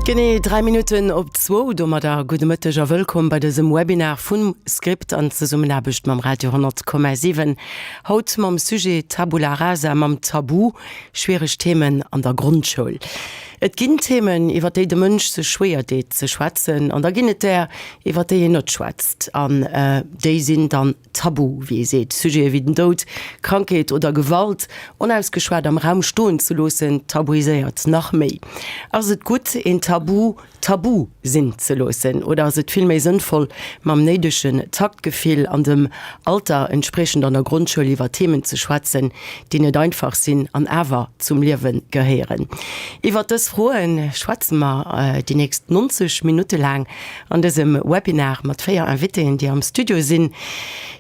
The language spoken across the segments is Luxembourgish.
Genee 3 Minutten op zwou, domadder gudde Mëtteg a wëllkomm bei dësem Webinar vum Script an Zesummenaarbecht mam Radio 10,7. Haut mam Sujet Tabula rasa mam Tabu, schwiereg Themen an der Grondschoul. Et ginn Themen, iwwer déi de Mënsch sech schwéier deet ze schwätzen, an da ginn et där, iwwer déi een net schwätzt, an déi sinn dann Tabu, wéi ee seet. Sujete wéi den Doud, Krankheet oder Gewalt onausgeschwat am Raum stoen ze loossen, tabuiséiert nach méi. Ass et gutt, een Tabu Tabu sinn ze loossen oder ass et vill méi sënnvoll, mam néidegen Taktgefill an dem Alter entspriechend an der Grondschoul iwwer Themen ze schwätzen, déi net einfach sinn an awer zum Liewe gehéieren? Iwwer dës Froe schwätze mer déi nächst 90 Minutte laang An dësem Webinar mat 4 Invitéen, déi am Studio sinn,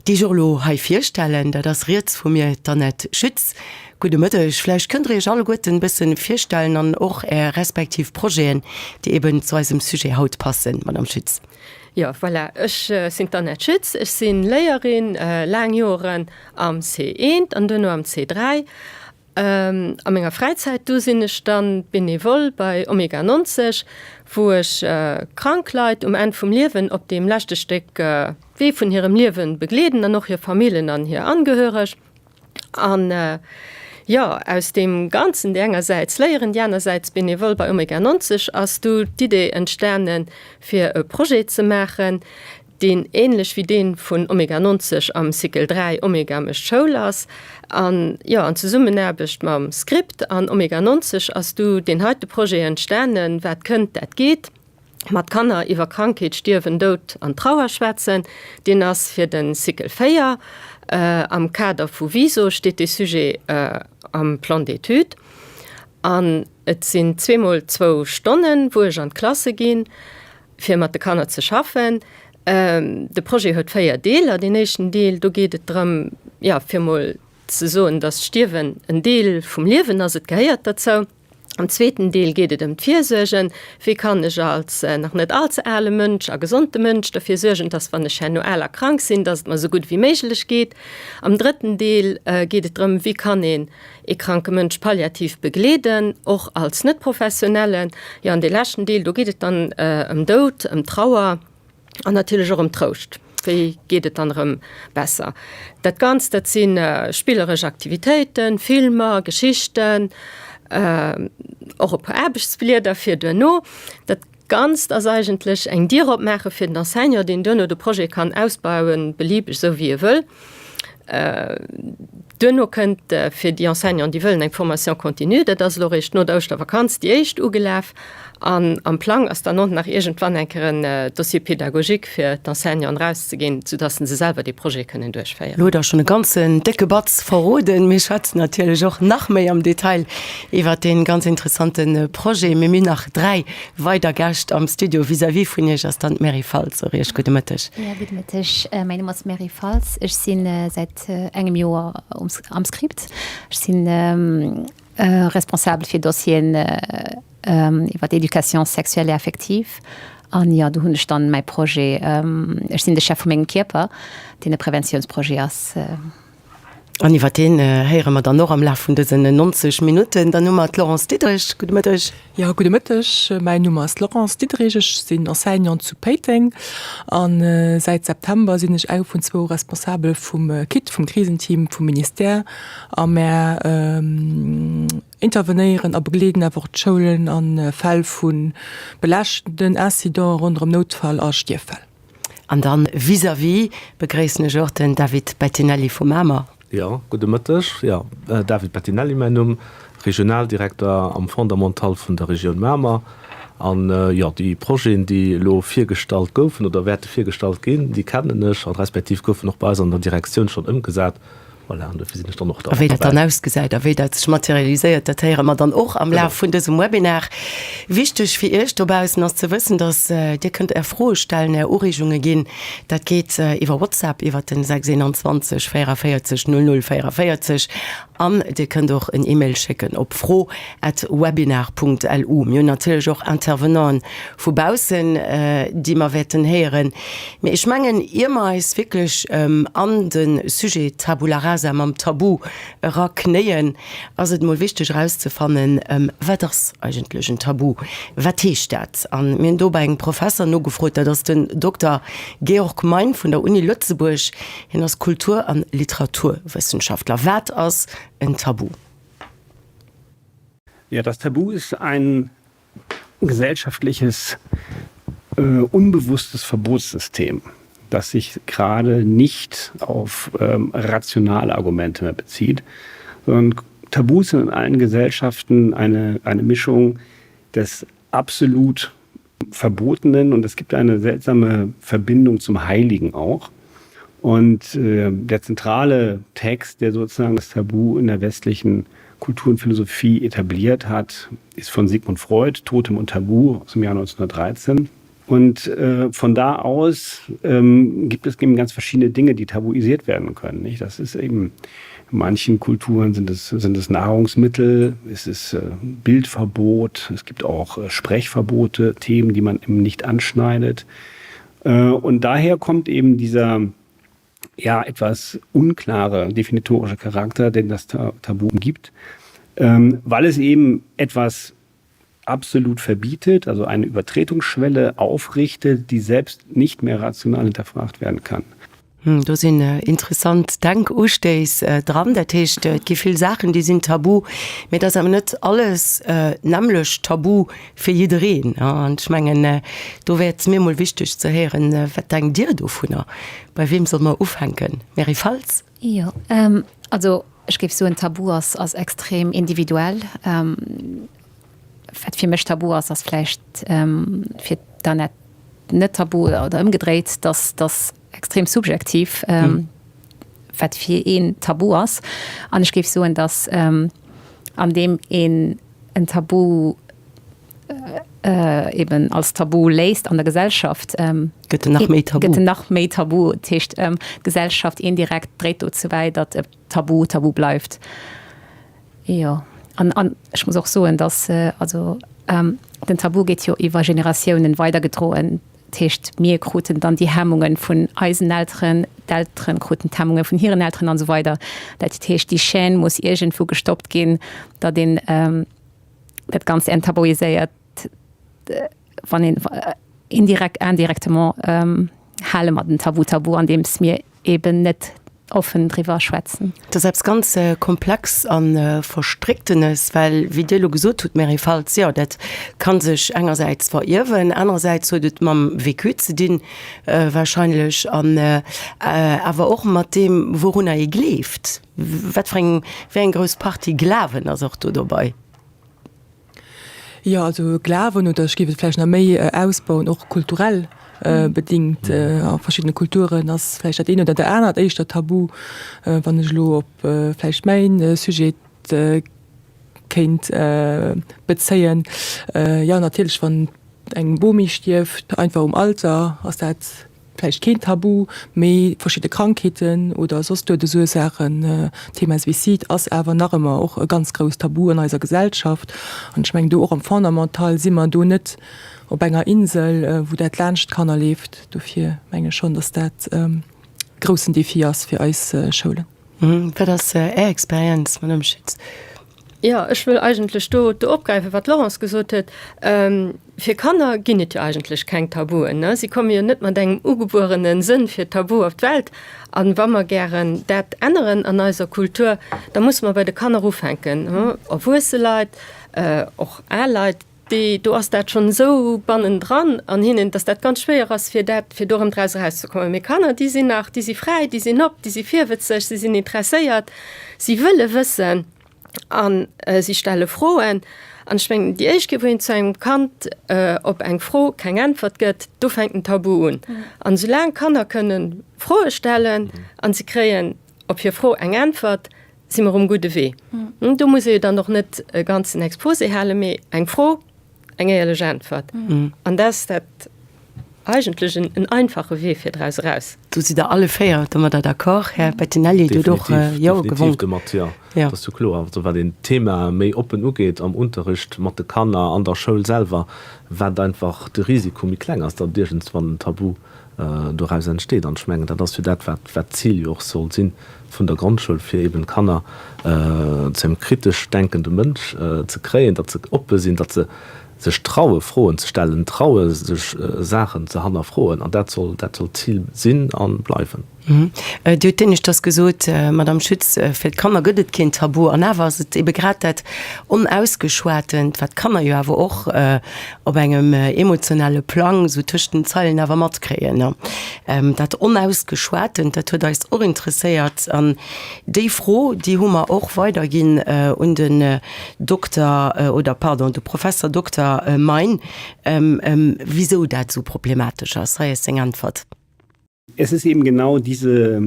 déi ech och elo hei virstellen. Dat ass riets vu mir d'Annette Schütz. Gudde Mëtteg. Vläicht kënnt Der Iech alleguerten e bëssen virstellen an och Är respektiv Projeten, déi eben zu eisem Sujet haut passen, Madame Schütz. Jo, voilà, ech sinn d'Annette Schütz. Ech si Léierin, laang Joren am C1 an duerno am C3. A menger Fräizäit du sinn ech dann Bénévole bei Omega 90, wou ech krank Leit um Enn vum Liewen op deem leschte Stéck Wee vun hirem Liewen begleeden an och hir Famillen an hir Angehöreg. An jo, aus deem Ganzen, déi engersäits léieren, déi anersäits Bénévole bei Omega 90, ass du d'Idee entstanen, fir e Projet ze maachen, deen ähnlech wéi deen vun Omega 90 am Cycle 3 Omega mécht Schoul ass. An jo, an Zesummenaarbecht mam Script an Omega 90 ass du deen heite Projet entstanen, Wat kënnt, dat geet. Mat Kanner iwwer Krankheet, Stierwen, Doud an Trauer schwätzen. Deen ass fir den Cycle 4. Am Kader vu VISO steet dee Sujet am Plan d'études. An et sinn zweemol zwou Stonnen, wou ech an d'Klasse ginn. fir mat de Kanner ze schaffen. De Projet huet 4 Deeler. Deen éischten Deel, do geet et drëm, jo, fir mol ze soen, dass d'Stierwen en Deel vum Liewen ass, et gehéiert derzou. Am zweeten Deel geet et ëm d'Virsuergen. Wéi kann ech als nach net all ze ale Mënsch a gesonde Mënsch derfir suergen, dass wann ech herno al a krank sinn, dass et mer esou gutt ewéi méiglech geet. Am drëtten Deel geet et drëm, wéi kann een ee kranke Mënsch palliativ begleeden, och als Net-Professionellen. Jo, an dee leschten Deel, do geet et dann ëm Doud, ëm Trauer an natierlech och ëm Trouscht. Wéi geet et dann erëm besser? Dat Ganzt, dat si spilleresch Aktivitéiten, Filmer, Geschichten, och e puer Aarbechtsblieder fir duerno. Dat Ganzt ass eigentlech eng Dier opmaache fir den Enseignant, deen duerno de Projet kann ausbauen, beliebeg, esou wéi e wëll. Duerno kënnt fir déi Enseignanten, déi wëllen, eng Formation continue. Dat ass elo eréischt no der Ouschtervakanz déi éischt ugelaf. An am Plang ass dann och nach iergendwann eng Kéier en Dossier pédagogique fir d'Enseignanten erauszeginn, soudass se selwer dee Projet kënnen duerchféieren. Elo hutt Der schonn e ganzen décke Batz verroden. Mir schwätzen natierlech och nach méi am Detail iwwert dee ganz interessante Projet. Mee mir hunn nach 3 Weider Gäscht am Studio vis-à-vis vun Iech ass dann d'Mary Faltz. Och Iech gudde Mëtteg. Jo, gudde Mëtteg. Mäin Numm ass Mary Faltz. Ech si säit engem Joer am Script. Ech si responsabel fir Dossieren iwwer d'Éducation sexuelle et affective. An jo, do hunn ech dann mäi Projet Ech sinn de Chef vu mengem Kierper, deen e Preventiounsprojet ass. An iwwer deen héiere mer dann och am Laf vun dësen 90 Minutten. Dann hu mer d'Laurence Diderich. Gudde Mëtteg. Jo, gudde Mëtteg. Mäin Numm ass Laurence Diderich. Ech sinn Enseignante zu Péiteng a säit September sinn ech eng vun zwou Responsabel vum KIT, vum Krisenteam vum Ministère. A mär intervenéieren a begleeden awer och d'Schoulen a Fäll vu belaaschtenden Incidenten ronderëm Noutfall a Stierffäll. An dann vis-à-vis begréissen ech och den David Bettinelli vu Mamer. Jo, gudde Mëtteg. Jo, David Bettinelli mäin Numm, Regionaldirekter am Fondamental vun der Regioun Mamer. An jo, déi Projeten, déi elo virgestallt goufen oder wäerte virgestallt ginn, déi kennen ech an respektiv goufen och bei eis an der Direktioun schonn ëmgesat. Voilà, an dofir sinn ech dann och da mat derbäi. A wéi dat dann ausgesäit a wéi dat sech materialiséiert, dat héiere mer dann och am Laf vun dësem Webinar. Wichteg fir Iech dobaussen ass ze wëssen, dass Dir kënnt Är Froe stellen, Är Ureegunge ginn. Dat geet iwwer WhatsApp iwwer den 6 21 44 00 44. An Dir kënnt och en E-Mail schécken op fro at webinar Punkt lu. Mir hunn natierlech och Intervenanten vu baussen, déi mer wäerten héieren. Mee ech mengen, ier mer eis wierklech an de Sujet Tabula rasa mam Tabu eraknéien, ass et emol wichteg erauszefannen, Wat ass eigentlech en Tabu? Wat heescht dat? A mir hunn do bei engem Professer nogefrot, dat ass den Dokter Georg Mein vun der Uni Lëtzebuerg. Hien ass Kultur an Literaturwëssenschaftler. Wat ass en Tabu? Ja, das Tabu ist ein gesellschaftliches, äh, unbewusstes Verbotssystem, das sich gerade nicht auf ähm, rationale Argumente mehr bezieht, sondern Tabus sind in allen Gesellschaften eine, eine Mischung des absolut Verbotenen und es gibt eine seltsame Verbindung zum Heiligen auch. Und äh, der zentrale Text, der sozusagen das Tabu in der westlichen Kultur und Philosophie etabliert hat, ist von Sigmund Freud, Totem und Tabu aus dem Jahr 1913. Und äh, von da aus ähm, gibt es eben ganz verschiedene Dinge, die tabuisiert werden können. Nicht? Das ist eben in manchen Kulturen sind es, sind es Nahrungsmittel, es ist äh, Bildverbot, es gibt auch äh, Sprechverbote, Themen, die man eben nicht anschneidet. Äh, und daher kommt eben dieser ja, etwas unklare definitorische Charakter, den das Tabu gibt, ähm, weil es eben etwas absolut verbietet, also eine Übertretungsschwelle aufrichtet, die selbst nicht mehr rational hinterfragt werden kann. Do sinn interessant Denkustéiss dran. Dat heescht, et gi vill Saachen, déi sinn tabu, mee et ass awer net alles d'nämmlecht tabu fir jiddereen. An ech mengen, do wär et mir emol wichteg ze héieren, Wat denkt Dir dovunner? Bei weem solle mer ufänken? Mary Faltz? Jo, also ech géif soen, Tabu ass ass extrem individuell. Wat fir mech tabu ass, ass vläicht fir d'Annette net tabu oder ëmgedréit. Dass dass extrem subjektiv, wat fir een tabu ass. An ech géif soen, dass an deem een en Tabu eben als Tabu léisst an der Gesellschaft, gëtt en nach méi tabu. Gëtt en nach méi tabu. Dat heescht, d'Gesellschaft indirekt dréit dozou bäi, datt e Tabu tabu bleift. Jo, an, an ech muss och soen, datt also den Tabu gétt jo iwwer Generatiounen weidergedroen. Dat heescht, mir kruten dann déi Hemmungen vun eisen Elteren, d'Elteren kruten d'Hemmunge vun hiren Elteren an esou weider. Dat heescht, déi Chaîne muss iergendwou gestoppt ginn, datt een dat Ganzt enttabuiséiert, wann een indirekt, indirectement hale mer den Tabu tabu, andeems mir eben net offen driwwer schwätzen. Et ass eppes ganz komplex a verstrécktenes, well wéi Dir elo gesot hutt, Mary Faltz, jo, dat ka sech engersäits verierwen, anerersäits huet et mam Vécu ze dinn wahrscheinlech an awer och mat deem, wourunner ee gleeft. Wat fir eng, wéi eng grouss Partie Glawen ass och do dobei? Jo, also Glawen, oder ech géif et vläicht nach méi ausbauen, och kulturell bedingt. A verschiddene Kulturen ass vläicht dat eent oder dat anert éischter tabu. Wann ech elo op vläicht mäin Sujet kéint bezéien, jo natierlech, wann eng Bomi stierft, einfach um Alter, ass dat vläicht keen Tabu, mee verschidde Krankheeten oder soss Doudesursaachen, Thema Suicide ass awer nach ëmmer och e ganz grousst Tabu an eiser Gesellschaft. An ech mengen, do och am Fondamental si mer do net op enger Insel, wou dat laanscht d'Kanner leeft. Dofir menge ech schonn, datt dat e groussen Defi ass fir eis Schoulen. Wat ass Är Experienz, Madame Schütz? Jo, ech wëll eigentlech do do opgräifen, wat d'Laurence gesot huet. Fir Kanner ginn et jo eigentlech keng Tabuen. Si komme jo net mat engem ugebuerene Sënn fir Tabu op d'Welt. A wa mer gären dat änneren an eiser Kultur, da musse mer bei de Kanner ufänken. Erwuesse Leit, och al Leit, déi, do ass dat schonn esou bannendran an hinnen, dass dat ganz schwéier ass, fir dat, fir do erëm draus erauszekommen. Mee Kanner, déi sinn nach, déi si fräi, déi sinn op, déi si virwëtzeg, si sinn interesséiert, si wëlle wëssen a si stelle Froen. An ech mengen, déi éischt Kéier, wou een zu engem Kand op eng Fro keng Äntwert gëtt, do fänkt den Tabu un. An esoulaang Kanner kënne Froe stellen a si kréien op hir Fro eng Äntwert, si mer um gudde Wee. Do muss ee jo dann och net e ganzen Exposé halen, mee eng Fro, eng éierlech Äntwert. An dat ass dat. eigentlech en einfache Wee fir draus eraus. Do sidd Der alle 4 domadder d'accord, Här Bettinelli? Dir hutt och Jo gewonk. Definitiv domat, jo. Dat ass jo kloer. Also wat een d'Thema méi oppen ugeet am Unterricht mat de Kanner an der Schoul selwer, wat einfach de Risiko méi kleng ass, datt iergendswann en Tabu doraus entsteet. An ech mengen, dat ass jo dat, wat d'Zil jo och soll si vun der Grondschoul, fir eben d'Kanner zu engem kritesch denkende Mënsch ze kréien, datt se oppe sinn, datt se sech traue Froen ze stellen, traue sech Saachen ze hannerfroen. An dat soll dat soll d'Zil sinn a bleiwen. Dir hutt d'éineschters gesot, Madame Schütz, fir d'Kanner gëtt et keen Tabu. An awer ass et ebe grad dat Onausgeschwatent, wat d'Kanner jo awer och op engem emotionale Plang esou tëscht den Zeilen awer matkréien. Dat Onausgeschwatent, dat huet eis och interesséiert. An déi Fro, déi hu mer och weiderginn un den Dokter, oder pardon, de Professer Dokter Mein, wisou dat esou problematesch ass. Hei ass seng Äntwert. Es ist eben genau diese,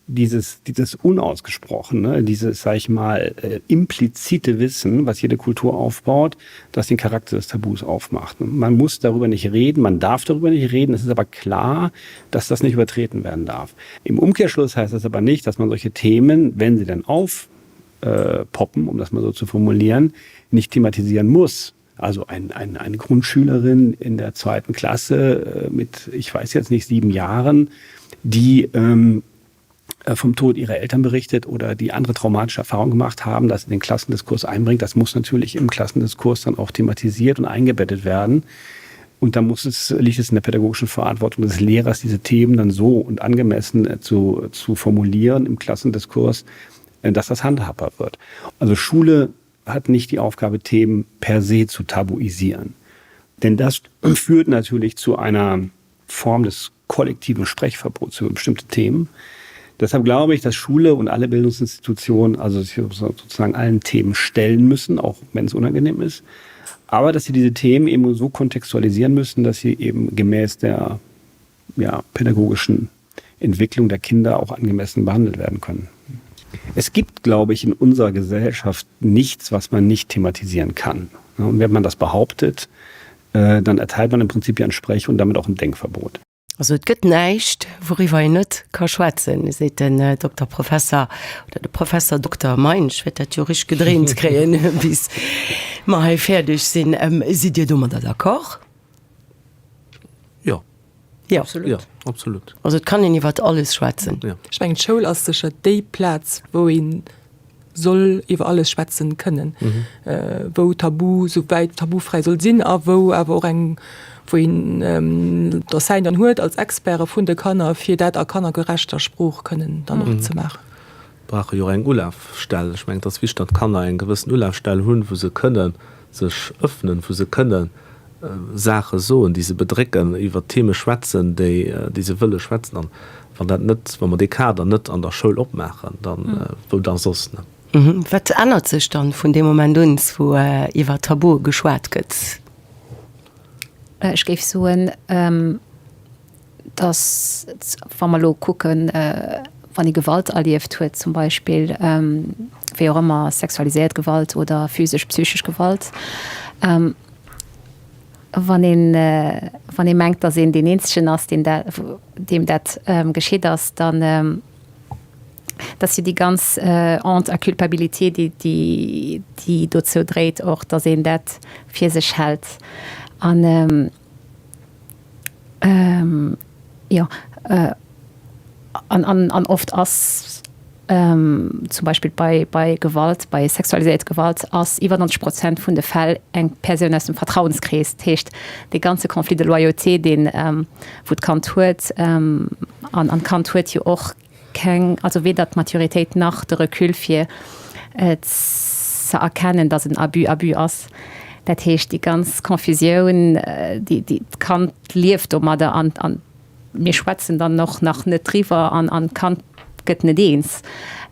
dieses, dieses Unausgesprochene, dieses, sag ich mal, äh, implizite Wissen, was jede Kultur aufbaut, das den Charakter des Tabus aufmacht. Man muss darüber nicht reden, man darf darüber nicht reden, es ist aber klar, dass das nicht übertreten werden darf. Im Umkehrschluss heißt das aber nicht, dass man solche Themen, wenn sie denn aufpoppen, äh, um das mal so zu formulieren, nicht thematisieren muss. Also ein, ein, eine Grundschülerin in der zweiten Klasse äh, mit, ich weiß jetzt nicht, sieben Jahren, die ähm, äh, vom Tod ihrer Eltern berichtet oder die andere traumatische Erfahrungen gemacht haben, das in den Klassendiskurs einbringt. Das muss natürlich im Klassendiskurs dann auch thematisiert und eingebettet werden. Und da muss es, liegt es in der pädagogischen Verantwortung des Lehrers, diese Themen dann so und angemessen äh, zu, zu formulieren im Klassendiskurs, dass das handhabbar wird. Also Schule hat nicht die Aufgabe, Themen per se zu tabuisieren. Denn das führt natürlich zu einer Form des kollektiven Sprechverbots über bestimmte Themen. Deshalb glaube ich, dass Schule und alle Bildungsinstitutionen also sich sozusagen allen Themen stellen müssen, auch wenn es unangenehm ist, aber dass sie diese Themen eben so kontextualisieren müssen, dass sie eben gemäß der ja, pädagogischen Entwicklung der Kinder auch angemessen behandelt werden können. Es gibt, glaube ich, in unserer Gesellschaft nichts, was man nicht thematisieren kann. Und wenn man das behauptet, äh, dann erteilt man im Prinzip ja ein Sprech und damit auch ein Denkverbot. Also et gëtt näischt, wouriwwer een net ka schwätzen, seet den Dokter Professer oder de Professer Dokter Mein. Ech wäert dat jo richteg gedréint kréien, bis mer hei fäerdeg sinn. Sidd Dir domadder d'accord? Jo. Jo. Absolut. Jo, absolut. Also et kann een iwwert alles schwätzen. Jo. Ech mengen, d'Schoul ass sécher déi Plaz, wou ee soll iwwer alles schwätzen kënnen, wou Tabu, sou wäit tabufräi soll sinn a wou awer och eng, wou een d'Enseignanten huet als Experte vun de Kanner, fir dat a kannergerechter Sprooch kënnen dann och ze maachen. Brauche jo och eng Ulafstell. Ech mengen, et ass wichteg, datt d'Kanner eng gewëssen Ulafstell hunn, wou se kënne sech ëffnen, wou se kënne Saache soen, déi se bedrécken, iwwer Theme schwätzen, déi, déi se wëlle schwätzen. An wann dat net, wa mer dee Kader net an der Schoul opmaachen, dann wou da soss, ne? Wat ännert sech dann vun deem Moment un, wou iwwer Tabue geschwat gëtt? Ech géif soen, dass, wa mer elo kucken, wann ee Gewalt erlieft huet zum Beispill, wéi och ëmmer, sexualiséiert Gewalt oder physesch, psychesch Gewalt, wann een, wann ee mengt, dass een deen Eenzegen ass, deen dat, deem dat geschitt ass, dann, dat ass jo déi ganz Honte à culpabilité, déi, déi, déi dozou dréit och, dass een dat fir sech hält. An Jo, an, an, an oft ass zum Beispill bei, bei Gewalt, bei sexualiséiert Gewalt ass iwwer 90 Prozent vun de Fäll eng Persoun aus dem Vertrauenskrees. Dat heescht, dee ganze Conflit de loyauté, deen, wou d'Kand huet, an, an d'Kand huet jo och keng, also weder d'Maturitéit nach de Recul fir ze erkennen, datt en Abus Abus ass. Dat heescht, déi ganz Confusioun, déi, déi, d'Kand lieft domadder an, an mir schwätzen dann och nach net driwwer an, an d'Kand gëtt net eens.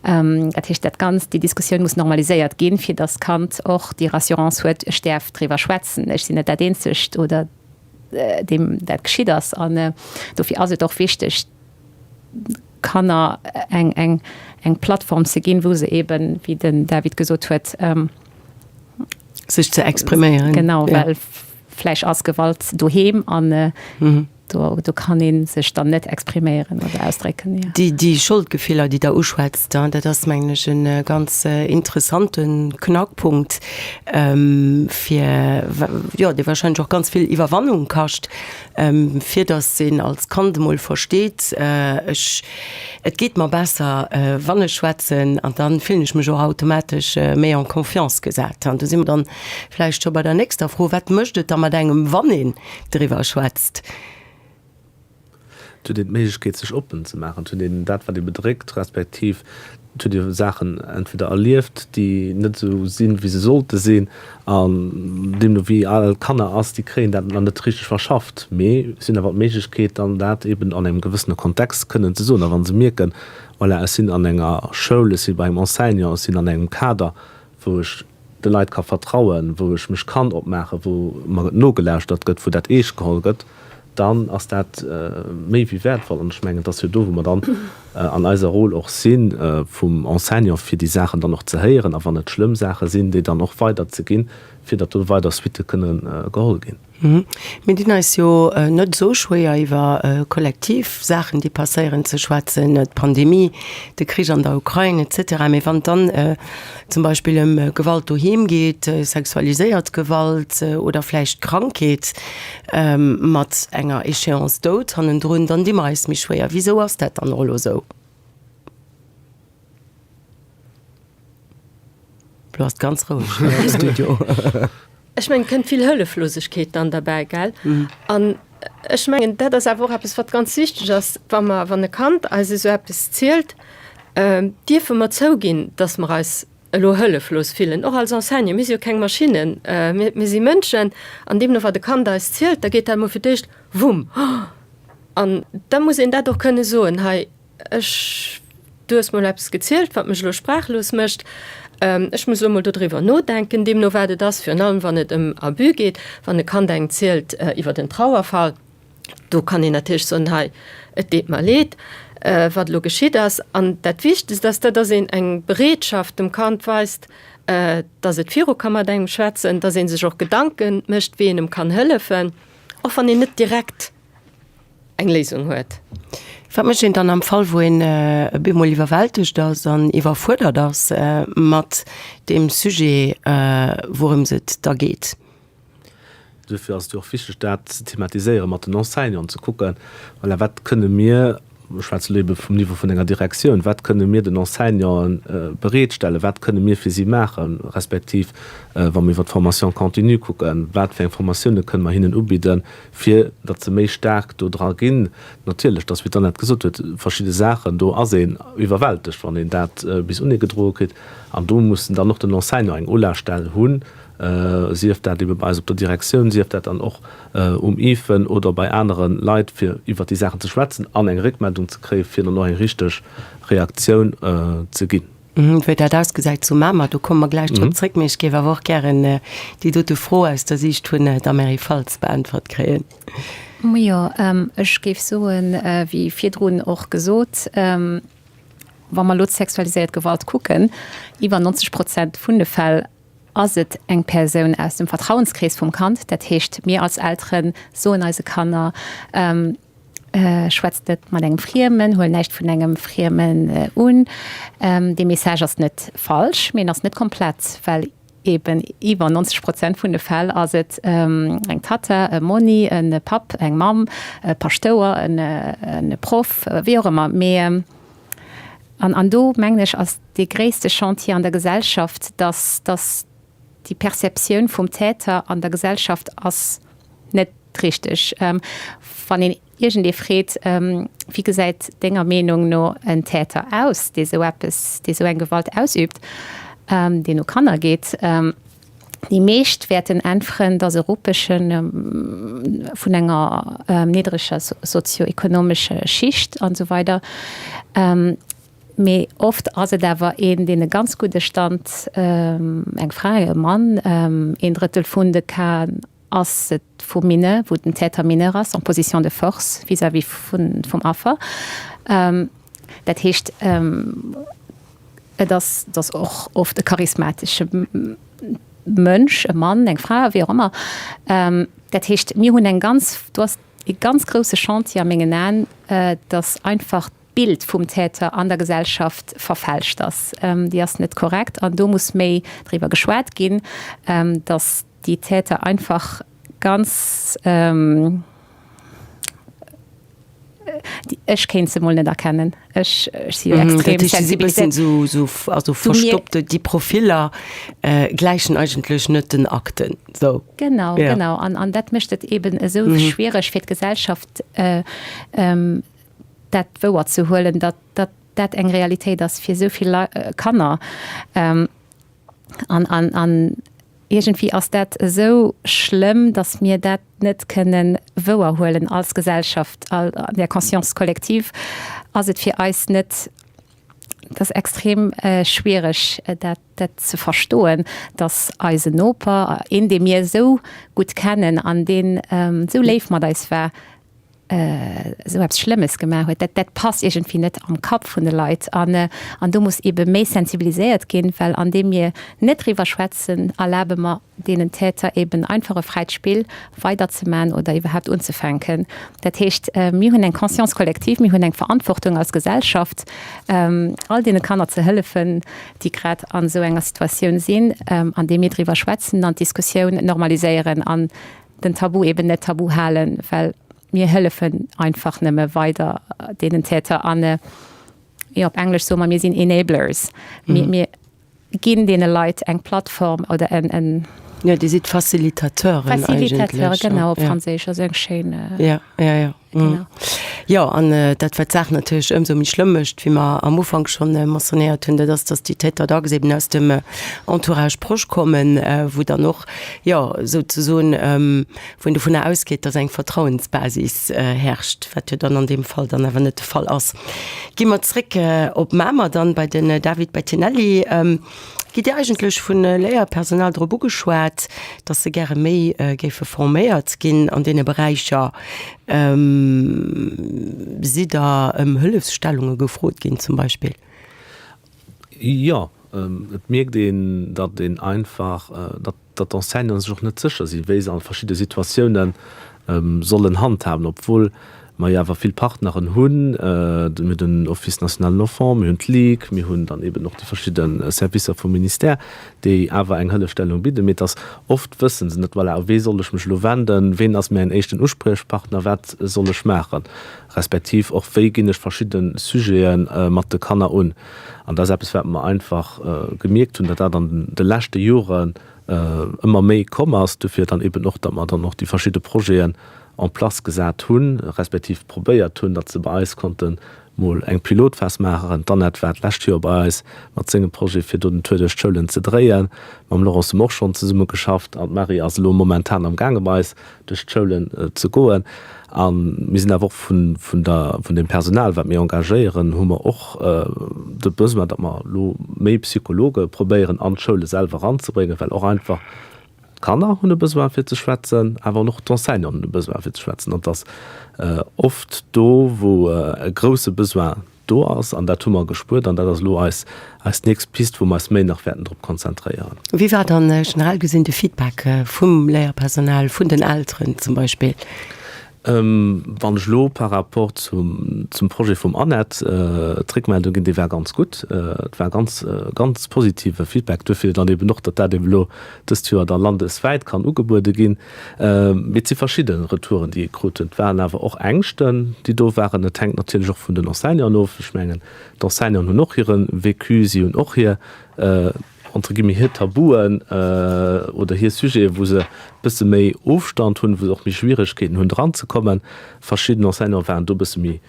Dat heescht, dat Ganzt, déi Diskussioun muss normaliséiert ginn, fir datt d'Kand och déi Rassurance huet, ech däerf driwwer schwätzen, ech sinn net dat Eenzegt oder deem dat geschitt ass. An dofir ass et och wichteg, Kanner eng, eng, eng Plattform ze ginn, wou se eben, wéi den David gesot huet, sech ze expriméieren. Genau, well vläicht ass Gewalt doheem an. Do, do kann ee sech dann net expriméieren oder ausdrécken, jo. Déi, déi Scholdgefiller, déi Der uschwätzt, dat ass, mengen ech, e ganz interessante Knackpunkt, fir, jo, dee wahrscheinlech och ganz vill Iwwerwannung kascht, fir datt een als Kand emol versteet, ech, et geet mer besser, wann ech schwätzen, an da fillen ech mech och automatesch méi en confiance gesat. An do si mer dann vläicht scho bei der nächster Fro, Wat mécht et da mat engem, wann een driwwer schwätzt. Et huet een d'Méiglechkeet sech oppen ze maachen, et huet een dat wat ee bedréckt, respektiv et huet ee Saachen entweder erlieft, déi net esou sinn, wéi se sollte sinn, an deemno wéi al Kanner ass, déi kréien dat nach net richteg verschafft, mee si hunn awer d'Méiglechkeet dann dat eben an engem gewëssene Kontext kënnen ze soen. A wa se mierken, voilà, ech sinn an enger Schoul, ech si bei engem Enseignant, ech sinn an engem Kader, wou ech de Leit ka vertrauen, wou ech mech kann opmaachen, wou mer nogelauschtert gëtt, wou dat eescht geholl gëtt, dann ass dat méi wéi wäertvoll. An ech mengen, et ass jo do, wou mer dann an eiser Rôle och si vum Enseignant, fir déi Saachen dann och ze héieren a wann et schlëmm Saache sinn, déi dann och weiderzeginn, fir datt do weider Suitte kënne geholl ginn. Mir dinn eis jo net esou schwéier iwwer kollektiv Saachen, déi passéieren, ze schwätzen, d'Pandemie, de Krich an der Ukrain et cetera. Mee wann et dann zum Beispill ëm Gewalt doheem geet, sexualiséiert Gewalt oder vläicht Krankheet mat enger Échéance Doud hannendrun, dann di mer eis méi schwéier. Wisou ass dat dann och elo esou? Lo ass et ganz roueg hei am Studio. Ech mengen, et kënnt vill Hëlleflosegkeet dann derbäi, gell? An ech mengen, dat ass awer och eppes, wat ganz wichteg ass, wa mer, wann e Kand eis esou eppes zielt, dierfe mer zouginn, dass mer eis elo hëlleflos fillen, och als Enseignant. Mir si jo keng Maschinnen, mir, mir si Mënschen. An deemno, wat e Kand eis zielt, da geet dat emol fir d'éischt wumm. An da muss een dat och kënne soen, hei, Ech, du hues mol eppes gezielt, wat mech elo sprachlos mécht. Ech muss elo mol dodriwwer nodenken, deemno wat et ass, virun allem wann et ëm Abus geet, wann e Kand engem zielt iwwert en Trauerfall, do kann een natierlech soen, hei, et deet mer leed, wat elo geschitt ass. An dat Wichtegst ass dat, dass een eng Bereetschaft dem Kand weist, dass et viru ka mat engem schwätzen, dass ee sech och Gedanke mécht, wéi een em kann hëllefen, och wann een net direkt eng Léisung huet. Wat mécht een dann am Fall, wou een e bemol iwwerwältegt ass an iwwerfuerdert ass mat deem Sujet, wourëms et da geet? Duerfir ass et jo och wichteg, dat ze thematiséiere mat den Enseignanten, ze kucken, voilà, wat kënne mir, ech schwätze elo ebe vum Niveau vun enger Direktioun, wat kënne mir den Enseignanten bereetstellen, wat kënne mir fir si maachen, respektiv wa mir iwwer d'Formation continue kucken, wat fir eng Formatioune kënne mer hinnen ubidden, fir datt se méi staark do dra ginn. Natierlech, datt, wéi d'Annette gesot huet, verschidde Saachen, do ass een iwwerwältegt, wann een dat bis uneegedroe kritt. An do mussen dann och den Enseignant eng Ulafstell hunn, sief dat ebe bei eis op der Direktioun, sief dat dann och um IFEN oder bei anere Leit, fir iwwert déi Saachen ze schwätzen an eng Réckmeldung ze kréien, fir dann och eng richteg Reaktioun ze ginn. Wéi dat ausgesäit zu Mamer, do komme mer gläich drop zréck. Mee ech géif awer och gären déi dote Fro aus der Siicht vun der Mary Faltz beäntwert kréien. Jo, ech géif soen, wéi virdrun och gesot, wa mer elo d'sexualiséiert Gewalt kucken, iwwer 90 Prozent vun de Fäll ass et eng Persoun aus dem Vertrauenskrees vum Kand. Dat heescht, mir als Eltere soen eise Kanner, Schwätz net mat engem Friemen, huel näischt vun engem Friemen un. Dee Message ass net falsch, mee en ass net komplett, well eben iwwer 90 Prozent vun de Fäll ass et eng Tatta, e Monni, e Papp, eng Mamm, e Paschtouer, e Proff, wéi och ëmmer. Mee an do mengen ech ass dee gréisste Chantier an der Gesellschaft, dass dass déi Perceptioun vum Täter an der Gesellschaft ass net richteg. Wann een iergendee freet, wéi gesäit denger Meenung no en Täter aus, dee sou eppes, dee sou eng Gewalt ausüübt, deen u Kanner geet, déi meescht wäerten äntweren, dass e Rupeschen vun enger niddreger sozio-ekonomescher Schicht an esou weider. Mee oft ass et awer een, deen e ganz gudde Stand, eng Fra, e Mann, een Drëttel vun de Casen ass et vu Mineur, wou den Täter Mineur ass, en position de force vis-à-vis vum Affer. Dat heescht, et ass, et ass och oft e charismatesche Mënsch, e Mann, eng Fra, wéi och ëmmer. Dat heescht, mir hunn eng ganz, do ass. ee ganz grousse Chantier a mengen Aen, dass einfach d'Bild vum Täter an der Gesellschaft verfälscht ass. Déi ass net korrekt an do muss méi driwwer geschwat ginn, dass déi Täter einfach ganz, ech kéint se mol net erkennen, ech si jo extrem sensibiliséiert. Also verstoppt, déi Profiller gläichen eigentlech net den Akten. Sou. Genau, genau. An dat mécht et eben esou schwiereg fir d'Gesellschaft, dat wouer ze huelen, datt datt dat eng Realitéit ass fir esou vill Kanner. An, an, an iergendwéi ass dat esou schlëmm, datt mir dat net kënnen wouer huelen als Gesellschaft, an der Conscience collective ass et fir eis net, et ass extrem schwiereg dat dat ze verstoen, datt eisen Noper, een dee mir esou gutt kennen an deen esou léif mat eis war, esou eppes Schlëmmes gemaach huet, dat, dat passt iergendwéi net am Kapp vun de Leit. An, an do muss eebe méi sensibiliséiert ginn, well andeem mir net driwwer schwätzen, erlabe mer deenen Täter eeben einfach e fräit Spill weiderzemachen oder iwwerhaapt unzefänken. Dat heescht, mir hunn eng Conscience collective, mir hunn eng Verantwortung als Gesellschaft, all deene Kanner ze hëllefen, déi grad an esou enger Situatioun sinn, andeem mir driwwer schwätzen an d'Diskussioun normaliséieren an den Tabu eben net tabu halen, well mir hëllefen einfach nëmme weider deenen Täter an, jo, op Englesch soe mer, mir sinn Enablers. Mir, mir ginn deene Leit eng Plattform oder en, en. Jo, Dir sidd Facilitateuren eigentlech. Facilitateure, genau, op Franséisch ass eng schéin. Ja, ja, ja. Genau. Jo, an dat, wat d'Saach natierlech ëmsou méi schlëmm mécht, wéi mer am Ufank schonn mentionnéiert hunn, dat ass, dass déi Täter dacks eben aus dem Entourage proche kommen, wou dann och, jo, souzesoen, wou een dovunner ausgeet, dass eng Vertrauensbasis herrscht, wat jo dann an deem Fall dann awer net de Fall ass. Gi mer zréck op Mamer dann bei den David Bettinelli. Gitt Dir eigentlech vu Léierpersonal drop ugeschwat, dass se gäre méi géife forméiert ginn an deene Beräicher? Sidd Der ëm Hëllefsstellunge gefrot ginn zum Beispill? Jo, et mierkt een, datt een einfach, datt datt d'Enseignanten sech och net sécher sinn, wéi se an verschidde Situatiounen sollen handhaben, obwuel mer jo awer vill Partneren hunn. Mir hunn den Office national de l'enfant, mir hunn d'Ligue, mir hunn dann eben och déi verschidde Servicer vum Ministère, déi awer eng Hëllefstellung bidden. Mee et ass oft wësse se net, voilà, u wee soll ech mech elo wenden, ween ass mäin éischten Uspriechpartner, wat soll ech maachen, respektiv och wéi ginn ech verschidde Sujete mat de Kanner un. An dat ass eppes, wat mer einfach gemierkt hunn, datt dat an de leschte Joren ëmmer méi komm ass. Dofir dann eben och, datt mer dann och déi verschidde Projeten en place gesat hunn, respektiv probéiert hunn, datt se bei eis konnte mol eng Pilotphas maachen. D'Annette war d'lescht Joer bei eis mat sengem Projet, fir do den Tour duerch d'Schoulen ze dréien. Mam Laurence hu mer och schonn zesumme geschafft an d'Marie ass elo momentan amgaange bei eis duerch d'Schoulen ze goen. A mir sinn awer och vun, vun der, vun dem Personal, wat mir engagéieren, hu mer och de Besoin, datt mer elo méi Psychologe probéieren an d'Schoule selwer eranzebréngen, well och einfach d'Kanner hunn e Besoin fir ze schwätzen, awer och d'Enseignanten hunn e Besoin fir ze schwätzen. An et ass oft do, wou e grouse Besoin do ass, an dat hu mer gespuert an dat ass elo eis, eis nächst Pist, wou mer eis méi nach wäerten drop konzentréieren. Wéi war dann generell gesinn de Feedback vum Léierpersonal, vun den Elteren zum Beispill? Wann ech elo par rapport zum, zum Projet vum Annette d'Réckmeldung ginn, déi war ganz gutt. Et war ganz, ganz positive Feedback. Duerfir dann eben och, datt dat eben elo dëst Joer da landeswäit kann ugebuede ginn. Mee et si verschidde Retouren, déi ee krut huet. Et waren awer och Ängschten, déi do waren. Et hänkt natierlech och vun den Enseignanten of. Ech mengen, d'Enseignanten hunn och hire Vécu, si hunn och hir, entre guillemets, hir Tabuen oder hir Sujeten, wou se e bësse méi Ofstand hunn, wou se och méi Schwieregkeeten hunn, dranzekommen. Verschidden Enseignanten waren do e bësse méi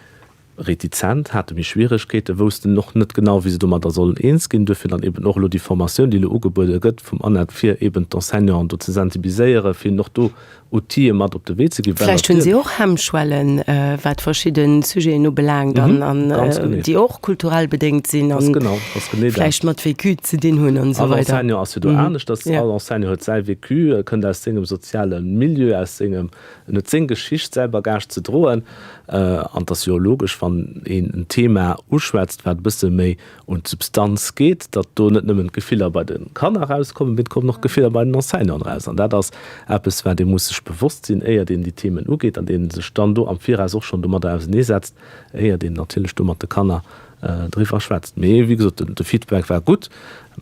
retizent, hate méi Schwieregkeeten, woussten och net genau, wéi se domadder sollen eens ginn. Duerfir dann eben och elo déi Formatioun, déi elo ugebuede gëtt vum ANED, fir eben d'Enseignanten do ze sensibiliséieren, fir hinnen och do Outile mat op de Wee ze ginn. Well Vläicht hunn si och Hemmschwellen, wat verschidde Sujeten ubelaangt an, an déi och kulturell bedéngt sinn an vläicht mat Vécu ze dinn hunn an esou weider. All Enseignant ass jo do aneschters. All Enseignant huet säi Vécu, kënnt aus sengem soziale Milieu, aus sengem, en huet seng Geschicht, säi Bagage ze droen. An et ass jo logesch, wann. wann een en Thema uschwätzt, wat e bësse méi un d'Substanz geet, datt do net nëmmen d'Gefiller bei de Kanner erauskommen, mee et kommen och d'Gefiller bei den Enseignanten eraus. An dat ass eppes, wat ee muss sech bewosst sinn, éiert een déi Themen ugeet an een sech dann do am Viraus och schonn domadder auseneesetzt, éiert een natierlech do mat de Kanner driwwer schwätzt. Mee wéi gesot, de Feedback war gutt.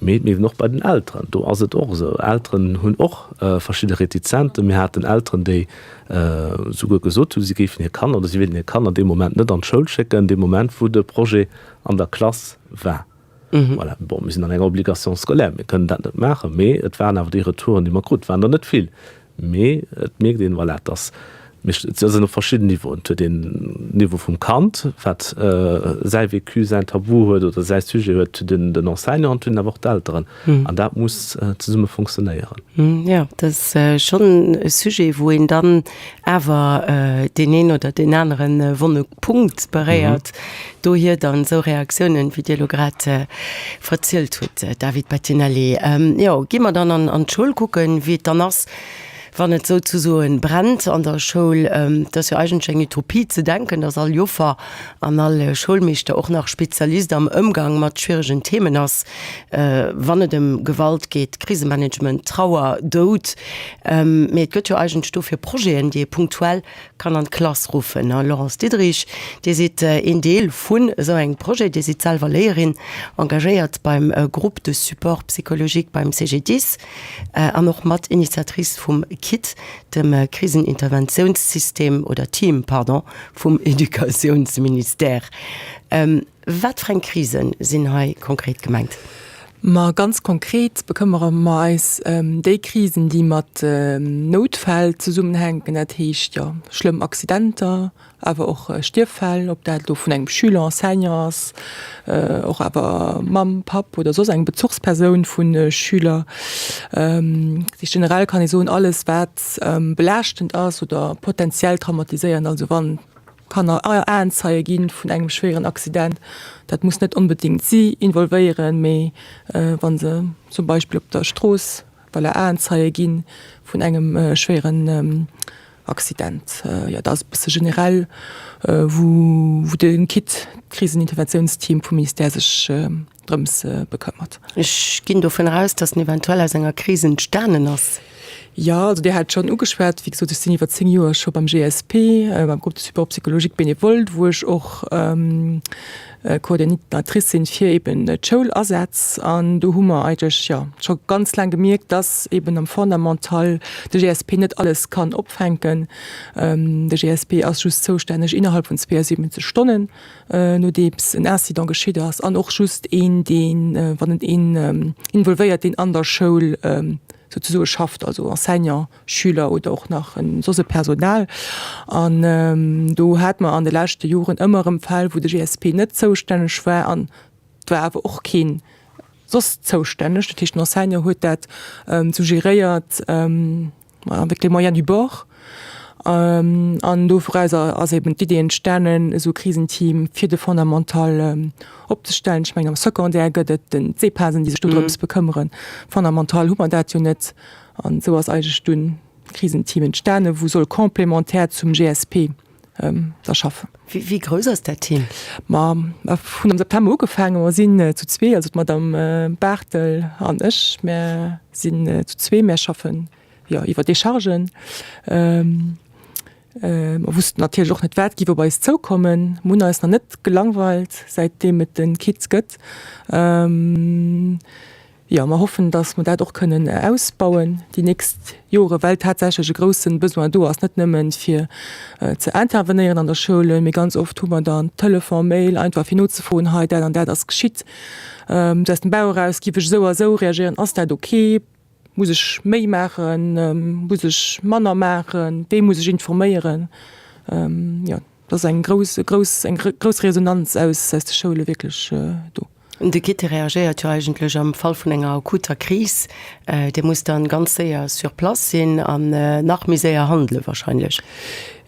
Mee et mierkt een och bei den Elteren, do ass et och esou. Elteren hunn och verschidde Retizenten. Mir haten Elteren, déi souguer gesot hunn, si géifen hir Kanner oder si wéilten hir Kanner dee Moment net an d'Schoul schécken, dee Moment wou de Projet an der Klass war. Voilà, bon, mir sinn an enger Obligation scolaire, mir kënnen dat net maachen, mee et waren awer déi Retouren, déi mer kruten. Et waren der net vill, mee et mierkt een, voilà, dass, et ass op verschidden Niveauen. Et huet een Niveau vum Kand, wat säi Vécu, säin Tabu huet oder säi Sujet huet, et huet een den Enseignant an et hunn awer och d'Elteren. An dat muss zesumme fonctionnéieren. Jo, dat ass schonn e Sujet, wou een dann awer deen een oder deen anere wonne Punkt beréiert. Dohier dann esou Reaktiounen, wéi Dir elo grad verzielt hutt, David Bettinelli. Jo, gi mer dann an d'Schoul kucken, wéi et dann ass, wann et souzesoen brennt an der Schoul. Et ass jo eigentlech eng Utopie ze denken, dass all Joffer an all Schoulmeeschter och nach Spezialist am Ëmgang mat schwieregen Themen ass, wann et ëm Gewalt geet, Krisemanagement, Trauer, Doud. Mee et gëtt jo eigentlech dofir Projeten, déi ee punktuell kann an d'Klass ruffen. Laurence Diderich, Dir sidd een Deel vun esou engem Projet, Dir sidd selwer Léierin, engagéiert beim Groupe de support psychologique beim CGDIS an och Mat-Initiatrice vum KIT, dem Kriseninterventiounssystem oder Team, pardon, vum Educatiounsministère. Wat fir eng Krise sinn hei konkret gemengt? Ma ganz konkret bekëmmere mer eis ëm déi Krisen, déi mat Noutfäll zesummenhänken, dat heescht, jo, schlëmm Accidenter, awer och Stierffäll, ob dat elo vun engem Schüler, Enseignant ass, och awer Mamm, Papp oder soss eng Bezuchspersoun vu Schüler. Dat heescht, generell kann ee soen, alles wat belaaschtend ass oder potenziell traumatiséierend, also wann Kanner Aenzeie gi vun engem schwéieren Accident. Dat muss net onbedéngt si involvéieren, mee wa se zum Beispill op der Strooss voilà Aenzeie gi vun engem schwéieren Accident. Jo, dat ass e bësse generell, wou de KIT, d'Kriseninterventiounsteam vum Ministère, sech drëms bekëmmert. Ech ginn dovun aus, dass en eventuell aus enger Kris entstanen ass. Jo, also Dir hat schonn ugeschwat, wéi gesot, ech sinn iwwer 10 Joer scho beim GSP, beim Groupe de support psychologique bénévole, wou ech och Coordinatrice sinn fir eben d'Schoulasätz. An do hu mer eigentlech, jo, scho ganz laang gemierkt, dass eben am Fondamental de GSP net alles kann opfänken. De GSP ass just zoustänneg innerhalb vun 72 Stonnen. nodeems en Incident geschitt ass, an och just een, deen, wann et een involvéiert, deen an der Schoul souzesoe schafft, also Enseignant, Schüler oder och nach soss e Personal. An do hate mer an de leschte Joren ëmmer erëm Fäll, wou de GSP net zoustänneg war an et war awer och keen soss zoustänneg. Dat heescht, den Enseignant huet dat suggeréiert, avec les moyens du bord. An dorausser ass eben d'Idee entstanen, esou e Krisenteam fir de Fondamental opzestellen. Ech mengen, am Secondaire gëtt et den d'SEPASen, déi sech dodrëms bekëmmeren. Fondamental hu mer dat jo net. An esou ass eigentlech dunn d'Krisenteam entstanen, wou soll complémentaire zum GSP da schaffen. Wéi grouss ass dat Team? Ma mer hunn am September ugefaangen. Mer sinn zu zwee, also d'Madame Barthel an ech. Mer sinn zu zwee, mer schaffen jo iwwer Dechargen. Mer wussten natierlech och net, wat géif op eis zoukommen. Mer hunn eis nach net gelangweilt, säitdeem et de Kids gëtt. Jo, mer hoffen, dass mer dat och kënnen ausbauen déi nächst Jore, well tatsächlech e grousse Besoin do ass, net nëmmen fir ze intervenéieren an der Schoul, mee ganz oft hu mer dann Telefon, Mail, einfach fir nozefroen, hei dat an dat ass geschitt, sou aus dem Bauch eraus giff ech esou a esou reagéieren, ass dat ok, muss ech méi maachen, muss ech manner maachen, wee muss ech informéieren? Jo, et ass eng grouss, grouss, eng grouss Resonanz aus de Schoule wierklech do. De Gitte reagéiert jo eigentlech am Fall vun enger akuter Kris. Dir musst dann ganz séier sur place sinn an nach méi séier handele wahrscheinlech.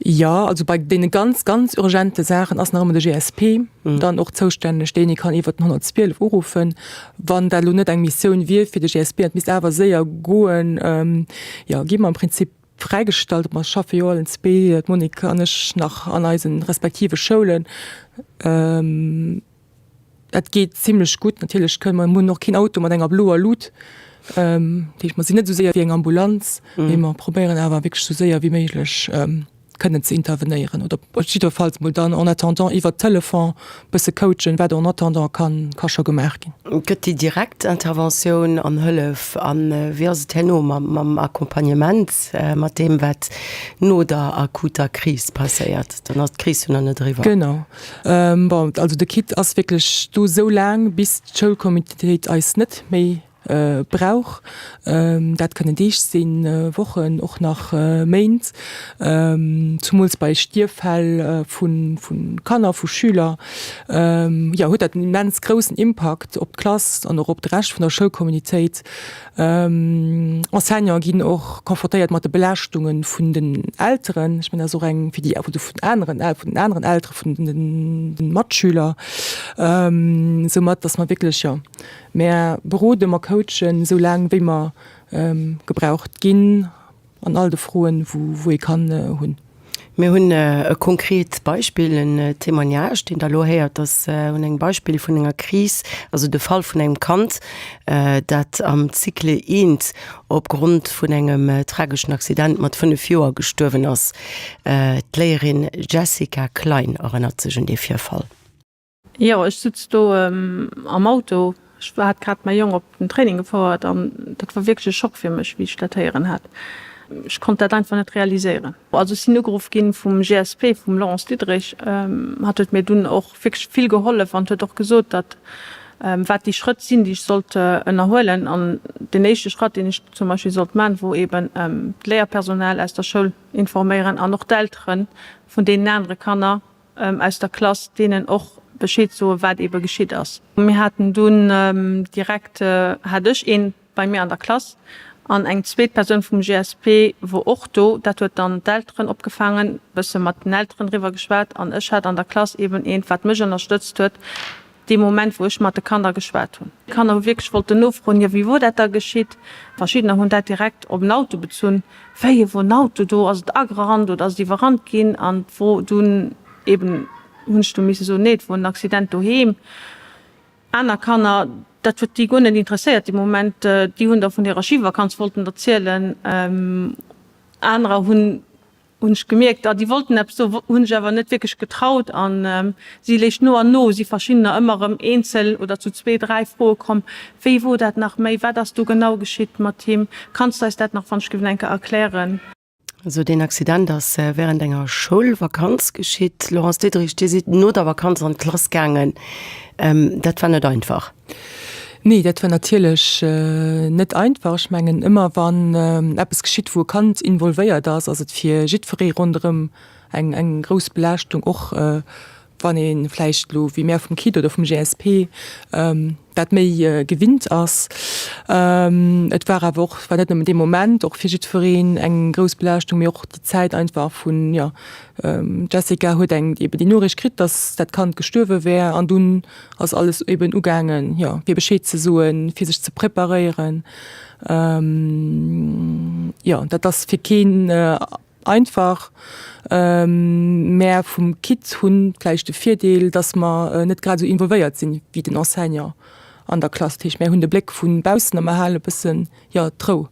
Jo, also bei deene ganz, ganz urgente Saachen ass nach ëmmer de GSP dann och zoustänneg, deen ee kann iwwert den 112 uruffen. Wann dat elo net eng Missioun wier fir de GSP an et misst awer séier goen, jo, gi mer am Prinzip. fräigestallt. Mer schaffe jo allen zwee, d'Monique an ech, nach an eise respektive Schoulen. Dat geet zimlech gutt. Natierlech kënne mer, mir hunn och keen Auto mat enger bloer Lut, dat heescht mer sinn net esou séier wéi eng Ambulanz, mee mer probéieren awer wierklech esou séier wéi méiglech kënnen ze intervenéieren oder jiddwerfalls mol dann en attendant iwwert Telefon bësse coachen, wat en attendant kann ka scho gemaach ginn. Gëtt déi direkt Interventioun an Hëllef an wéi ass et herno mam mam Accompagnement, mat deem wat no der akuter Kris passéiert? Dann ass d'Kris jo nach net eriwwer. Genau. Bon, also de Kit ass wierklech do esou laang, bis d'Schoulcommunitéit eis net méi brauch. Dat kënnen Deeg sinn, Wochen, och nach Méint, zumools bei Stierffäll vu Kanner, vu Schüler, jo, huet dat en immens groussen Impakt op d'Klass an och op de Rescht vun der Schoulcommunitéit. Enseignante ginn och konfrontéiert mat de Belaaschtunge vun den Elteren. Ech mengen, dat ass och eng fir déi, oder vun aneren, vun den aneren Eltere vun de Matschüler, soumat datt mer wierklech, jo, Mär beroden, mer coachen esou laang wéi mer gebraucht ginn an all de Froen wou ee kann hunn. Mir hunn e konkret Beispill, en Témoignage, deen Der elo héiert, ass un engem Beispill vun enger Kris, also de Fall vun engem Kand, dat am Cycle I opgrond vun engem trageschen Accident mat 5 Joer gestuerwen ass. D'Léierin Jessica Klein erënnert sech un dee Virfall. Jo, ech sutz do am Auto. Ech hat grad mäi Jong op den Training gefouert an dat war wierklech e Schock fir mech, wéi ech dat héieren hat. Ech konnt dat einfach net realiséieren. Also ech sinn ugeruff ginn vum GSP, vum Laurence Diederich. Hatt huet mir dunn och wierklech vill gehollef an huet och gesot, datt wat déi Schrëtt sinn, déi ech sollt ënnerhuelen. An deen éischte Schratt, deen ech zum Beispill sollt man, wor eben d'Léierpersonal aus der Schoul informéieren an och d'Eltere vun deenen anere Kanner, aus der Klass deenen och Bescheed soen, wat ebe geschitt ass. Mir haten dunn direkt, hat ech een bei mir an der Klass an eng zweet Persoun vum GSP wor och do. Dat huet dann d'Elteren opgefaangen, bësse mat den Elteren driwwer geschwat an ech hat an der Klass eben eent, wat mech ënnerstëtzt huet dee Moment, wou ech mat de Kanner geschwat hunn. D'Kanner hu wierklech wollten nofroen, jo wéi wor dat da geschitt? Verschiddener hunn dat direkt op en Auto bezunn, wéi e wor en Auto do, ass et agerannt oder ass et iwwerrannt ginn? An et wor dunn eben, hunn ech du misse soen, nee et wor en Accident doheem. Aner Kanner, dat huet déi guer net interesséiert dee Moment, déi hunn da vun hirer Schivakanz wollten erzielen, anerer hunn hunn ech gemierkt, ah déi wollten eppes soen, hunn sech awer net wierklech getraut an si léischt no an no si verschiddener ëmmer erëm eenzel oder zu zwee, dräi Froe komm, wéi wor dat nach méi, wat ass do genau geschitt mat him, kanns de eis dat nach wann ech géif eng Kéier erklären? Also deen Accident ass während enger Schoulvakanz geschitt. Laurence Diederich, Dir sidd no der Vakanz an d'Klass gaangen. Dat war net einfach. Nee, dat war natierlech net einfach. Ech mengen, ëmmer wann eppes geschitt, wou e Kand involvéiert ass, ass et fir jiddweree ronderëm eng, eng grouss Belaaschtung, och wann ee vläicht elo wéi mär vum KID oder vum GSP dat méi gewinnt ass. Et war awer och, war net nëmmen dee Moment och fir jiddwereen eng grouss Belaaschtung, mee och déi Zäit einfach vun, jo, d'Jessica huet eng eben déi Noriicht kritt, datt dat Kand gestuerwe wär an dunn ass alles eben ugaangen, jo, fir Bescheed ze soen, fir sech ze preparéieren. Jo, dat ass fir keen einfach. Mär vum KID hunn vläicht de Virdeel, dass mer net grad esou involvéiert sinn wéi den Enseignant an der Klass. Dat heescht, mär hunn de Bléck vu baussen a mer halen e bëssen, jo, d'Rou.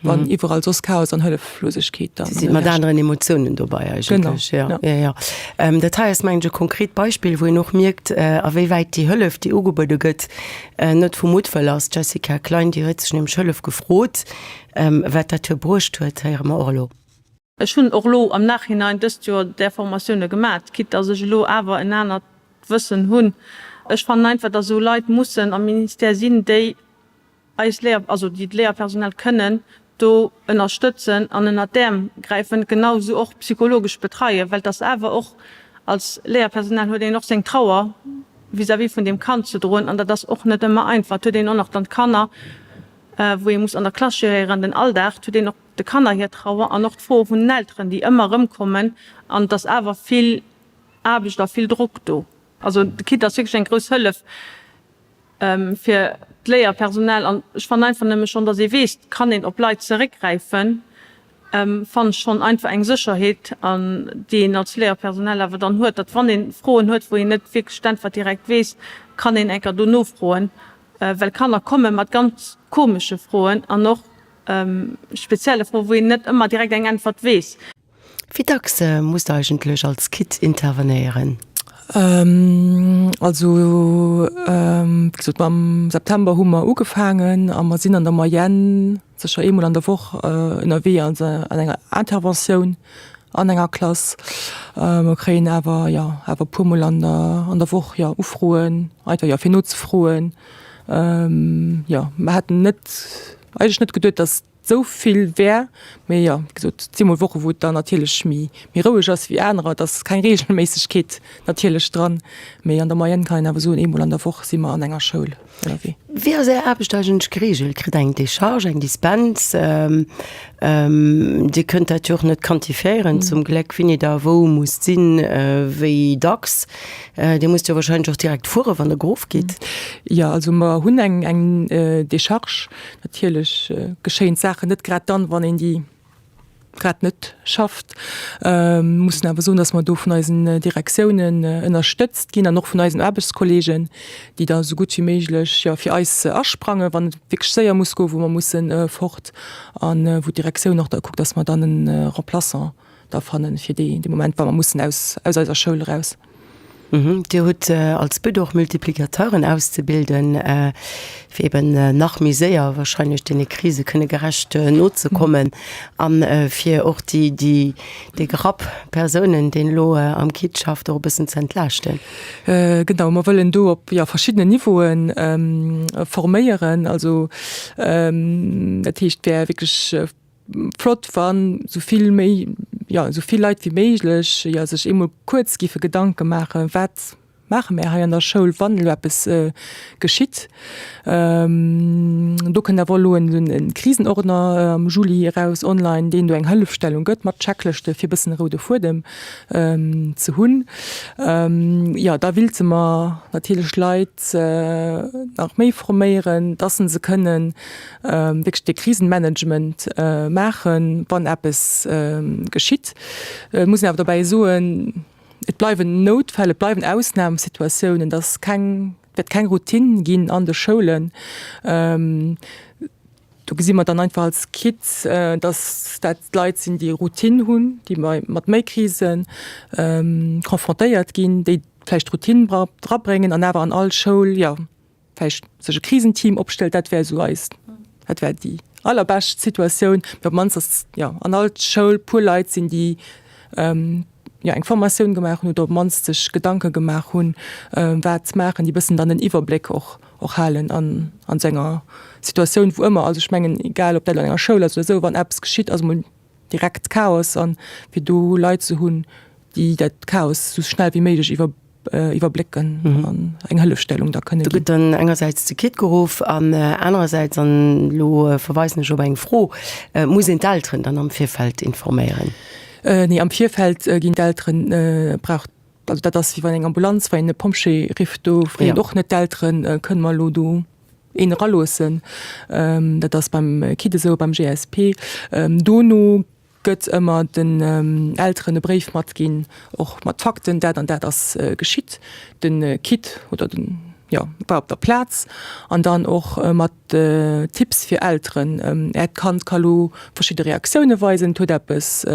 Wann iwwerall soss Chaos an Hëlleflosegkeet dann. Si sinn mat aneren Emotiounen dobei eigentlech. Genau, ja. Ja, ja. Dat hei ass mengen ech e konkret Beispill, wou een och mierkt, a wéi wäit déi Hëllef, déi ugebuede gëtt, net vu Muttwëll ass. D'Jessica Klein, déi huet sech nämlech Hëllef gefrot. Wat dat huet bruecht huet, héiere mer och elo. Ech hunn och elo am Nachhinein dëst Joer där Formatioune gemat, quitte dass ech elo awer en anert Wëssen hunn. Ech fannen einfach, dass esou Leit mussen am Ministère sinn, déi eis Léier, also déi d'Léierpersonal kënnen do ënnerstëtzen an ënnert d'Äerm gräifen, genau esou och psychologesch betreien, well et ass awer och, als Léierpersonal huet een och seng Trauer vis-à-vis vun deem Kand ze droen an dat ass och net ëmmer einfach. Et huet een och nach dann d'Kanner, wou ee muss an der Klass geréieren, den Alldag, et huet een och de Kanner hir Trauer an och d'Froe vun den Elteren, déi ëmmer erëmkommen an et ass awer vill Aarbecht a vill Drock do. Also de KID ass wierklech eng grouss Hëllef. Fir d'Léierpersonal an ech fannen einfach nëmme schonn, datt ee weess, et kann een op Leit zeréckgräifen. Fannen ech schonn einfach eng Sécherheet, an déi een als Léierpersonal awer dann huet, datt wann ee Froen huet, wou een net wierklech d'Äntwert direkt weess, kann een enker do nofroen, well Kanner komme mat ganz komesche Froen an och spezielle Froen, wou een net ëmmer direkt eng Äntwert weess. Wéi dacks musst Der eigentlech als Kit intervenéieren? Also, wéi gesot, am September hu mer ugefaangen a mer sinn an der Moyenne sécher eemol an der Woch ënnerwee an enger Interventioun an enger Klass. Mer kréien awer, jo, awer e puermol an der an der Woch, jo, Ufroen, einfach, jo, fir nozefroen. Jo, mer hätten net, eigentlech net geduet, datt esou vill wär, mee jo, wéi gesot, et si mol Woche wou et dann natierlech méi méi roueg ass wéi anerer. Et ass keng Reegelméissegkeet natierlech dran, mee an der Moyenne kann een awer soen, eemol an der Woch si mer an enger Schoul ënnerwee. Wéi ass Är Aarbecht eigentlech gereegelt? Kritt Der eng Decharge, eng Dispens? Dir kënnt dat jo och net quantifiéieren zum Gléck, wéini Der wou musst sinn, wéi dacks. Dir musst jo wahrscheinlech och direkt fueren, wann Der geruff gitt. Jo, also mer hunn eng eng Decharge. Natierlech geschéien d'Saachen net grad dann, wann een déi grad net schafft. Mussen awer soen, dass mer do vun eisen Direktiounen ënnerstëtzt ginn an och vun eisen Aarbechtskollegen, déi da esou gutt wéi méiglech, jo, fir eis asprangen, wann et wierklech séier muss goen, wou mer mussen fort an wou d'Direktioun och da kuckt, dass mer dann e Remplaçant da fannen fir dee Moment, wa mer mussen aus aus eiser Schoul eraus. Dir hutt als But och Multiplicateuren auszebilden, fir eben nach méi séier wahrscheinlech deene Krise kënne gerecht nozekommen a fir och déi déi dee Grapp Persounen, deen elo am KID schafft, och e bëssen ze entlaaschten. Genau, mer wëllen do op, jo, verschiddenen Niveaue forméieren. Also dat heescht, wär wierklech Flott wann sou vill méi, jo sou vill Leit wéi méiglech, jo sech eemol kuerz giffe Gedanke maachen, wat maache mär hei an der Schoul wann elo eppes geschitt. Do kënnt awer elo en Krisenordner am Juli eraus online, deen do eng Hëllefstellung gëtt mat Checklëschte fir bëssen e roude Fuedem ze hunn. Jo da willte mer natierlech Leit nach méi forméieren, dass se se kënnen wierklech de Krisenmanagement maachen, wann eppes geschitt. Et muss een awer dobäi soen, et bleiwen Noutfäll, et bleiwen Ausnamsituatiounen, et ass keng, et wäert keng Routine ginn an de Schoulen. Do gesi mer dann einfach als KID, dass dat Leit sinn, déi Routine hunn, déi mat méi Krise confrontéiert ginn, déi vläicht Routine drabréngen an awer an all Schoul, jo, vläicht sech e Krisenteam opstellt, dat wär esou eis, dat wär déi allerbescht Situatioun, mee op d'mannst, datt, jo, an all Schoul puer Leit sinn, déi, jo, eng Formatioun gemaach hunn oder op d'mannst sech Gedanke gemaach hunn, wat maachen, déi bëssen dann den Iwwerbléck och, och halen an, an esou enger Situatioun, wou ëmmer, also ech mengen, egal ob dat an enger Schoul ass oder esou, wann eppes geschitt, ass emol direkt Chaos an fir do Leit ze hunn, déi dat Chaos esou schnell wéi méiglech iwwer iwwerblécken an eng Hëllefstellung da kënne ginn. Do gëtt dann engersäits de Kit geruff an anerersäits, an elo verweisen ech op eng Fro, muss een d'Elteren dann am Virfeld informéieren? Nee, am Virfeld ginn d'Elteren, brauch, also dat ass wéi wann eng Ambulanz, wann een e Pompjee rifft, do freet och net d'Elteren, kënne mer elo do een eraloossen. Dat ass beim Kit esou, beim GSP. Dono gëtt ëmmer den Elteren e Bréif matginn, och mat Fakten, dat an dat ass geschitt, de Kit oder den, jo, war op der Plaz an dann och mat Tipps fir Elteren, Äert Kand ka lo verschidde Reaktioune weisen, et huet eppes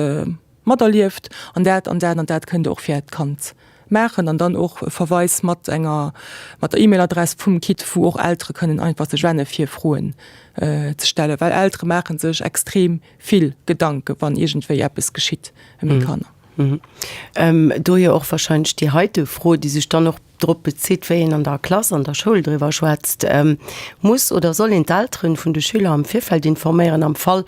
materlieft an dat an dat an dat kënnt Der och fir Äert Kand maachen an dann och e Verweis mat enger, mat der E-Mail-Adress vum Kit, wou och Eltere kënnen einfach sech wenne fir Froen ze stellen, well Eltere maache sech extrem vill Gedanke wann iergendwéi eppes geschitt ëm hir Kanner. Dohier och wahrscheinlech déi heite Fro, déi sech dann och drop bezitt, wéi een an der Klass, an der Schoul driwwer schwätzt. Muss oder soll een d'Elteren vun de Schüler am Virfeld informéieren, am Fall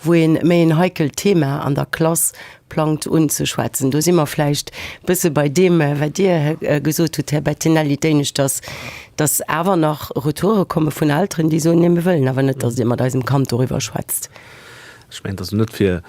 wou ee méi en heikelt Thema an der Klass plangt unzeschwätzen? Do si mer vläicht e bësse bei deem, wat Dir gesot hutt, Här Bettinelli, d'éineschters, dass awer nach Retoure komme vun Elteren, déi soen, Nee, mir wëllen awer net, dass Dir mat eisem Kand doriwwer schwätzt. Ech mengen, et ass net fir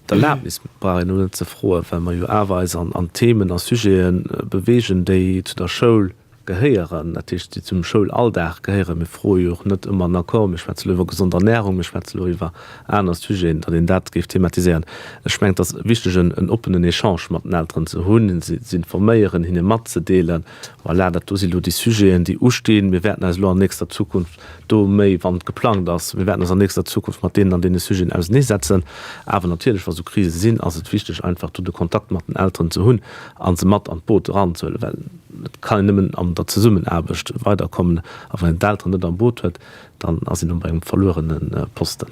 D'Erlaabnis brauch een elo net ze froen, well mer jo awer eis an Themen a Sujete beweegen, déi zu der Schoul. Gehéieren, dat heescht déi zum Schoulalldag gehéieren. Mir froe jo och net ëmmer en Accord, mir schwätze elo iwwer gesond Ernährung, mir schwätze elo iwwer aner Sujeten, datt een dat géif thematiséieren. Ech mengen, et ass wichteg en oppenen Echange mat den Elteren ze hunn, se ze informéieren, hinne matzedeelen, voilà, dat do si elo déi Sujeten, déi ustinn, mir wäerten eis elo an nächster Zukunft do méi, wann et geplangt ass, mir wäerten eis an nächster Zukunft mat deenen an deene Sujeten auseneesetzen. Awer natierlech, wa sou Krise sinn, ass et wichteg einfach do de Kontakt mat den Elteren ze hunn a se mat an d'Boot eranzehuelen, well et kann een nëmmen an der Zesummenaarbecht weiderkommen a wann een d'Elteren net am Boot huet, dann ass een op engem verluerene Posten.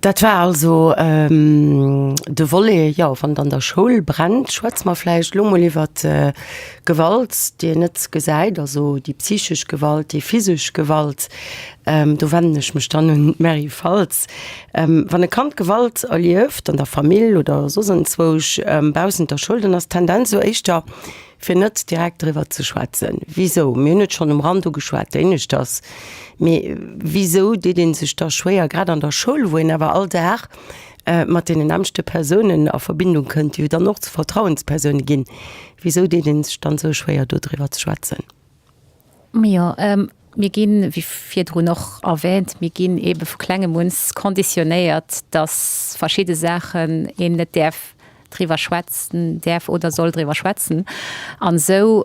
Dat war also de Volet, jo, wann et an der Schoul brennt. Schwätze mer vläicht elo mol iwwert Gewalt, déi een net gesäit, also déi psychesch Gewalt, déi physesch Gewalt. Do wennen ech mech dann un d'Mary Faltz. Wann e Kand Gewalt erlieft, an der Famill oder soss enzwousch baussent der Schoul, dann ass d'Tendenz jo éischter, fir net direkt driwwer ze schwätzen. Wisou? Mir hunn et schonn um Rand ugeschwat, éineschters. Mee wisou deet ee sech da schwéier, grad an der Schoul, wou een awer all Dag mat deenen nämmlechte Persounen a Verbindung kënnt, déi jo dann och zu Vertrauenspersoune ginn, wisou deet ee sech dann esou schwéier, do driwwer ze schwätzen? Jo, mir ginn, wéi virdrun och erwähnt, mir ginn eebe vu klengem un konditionéiert, dass verschidde Saachen een net däerf driwwer schwätzen däerf oder soll driwwer schwätzen. An esou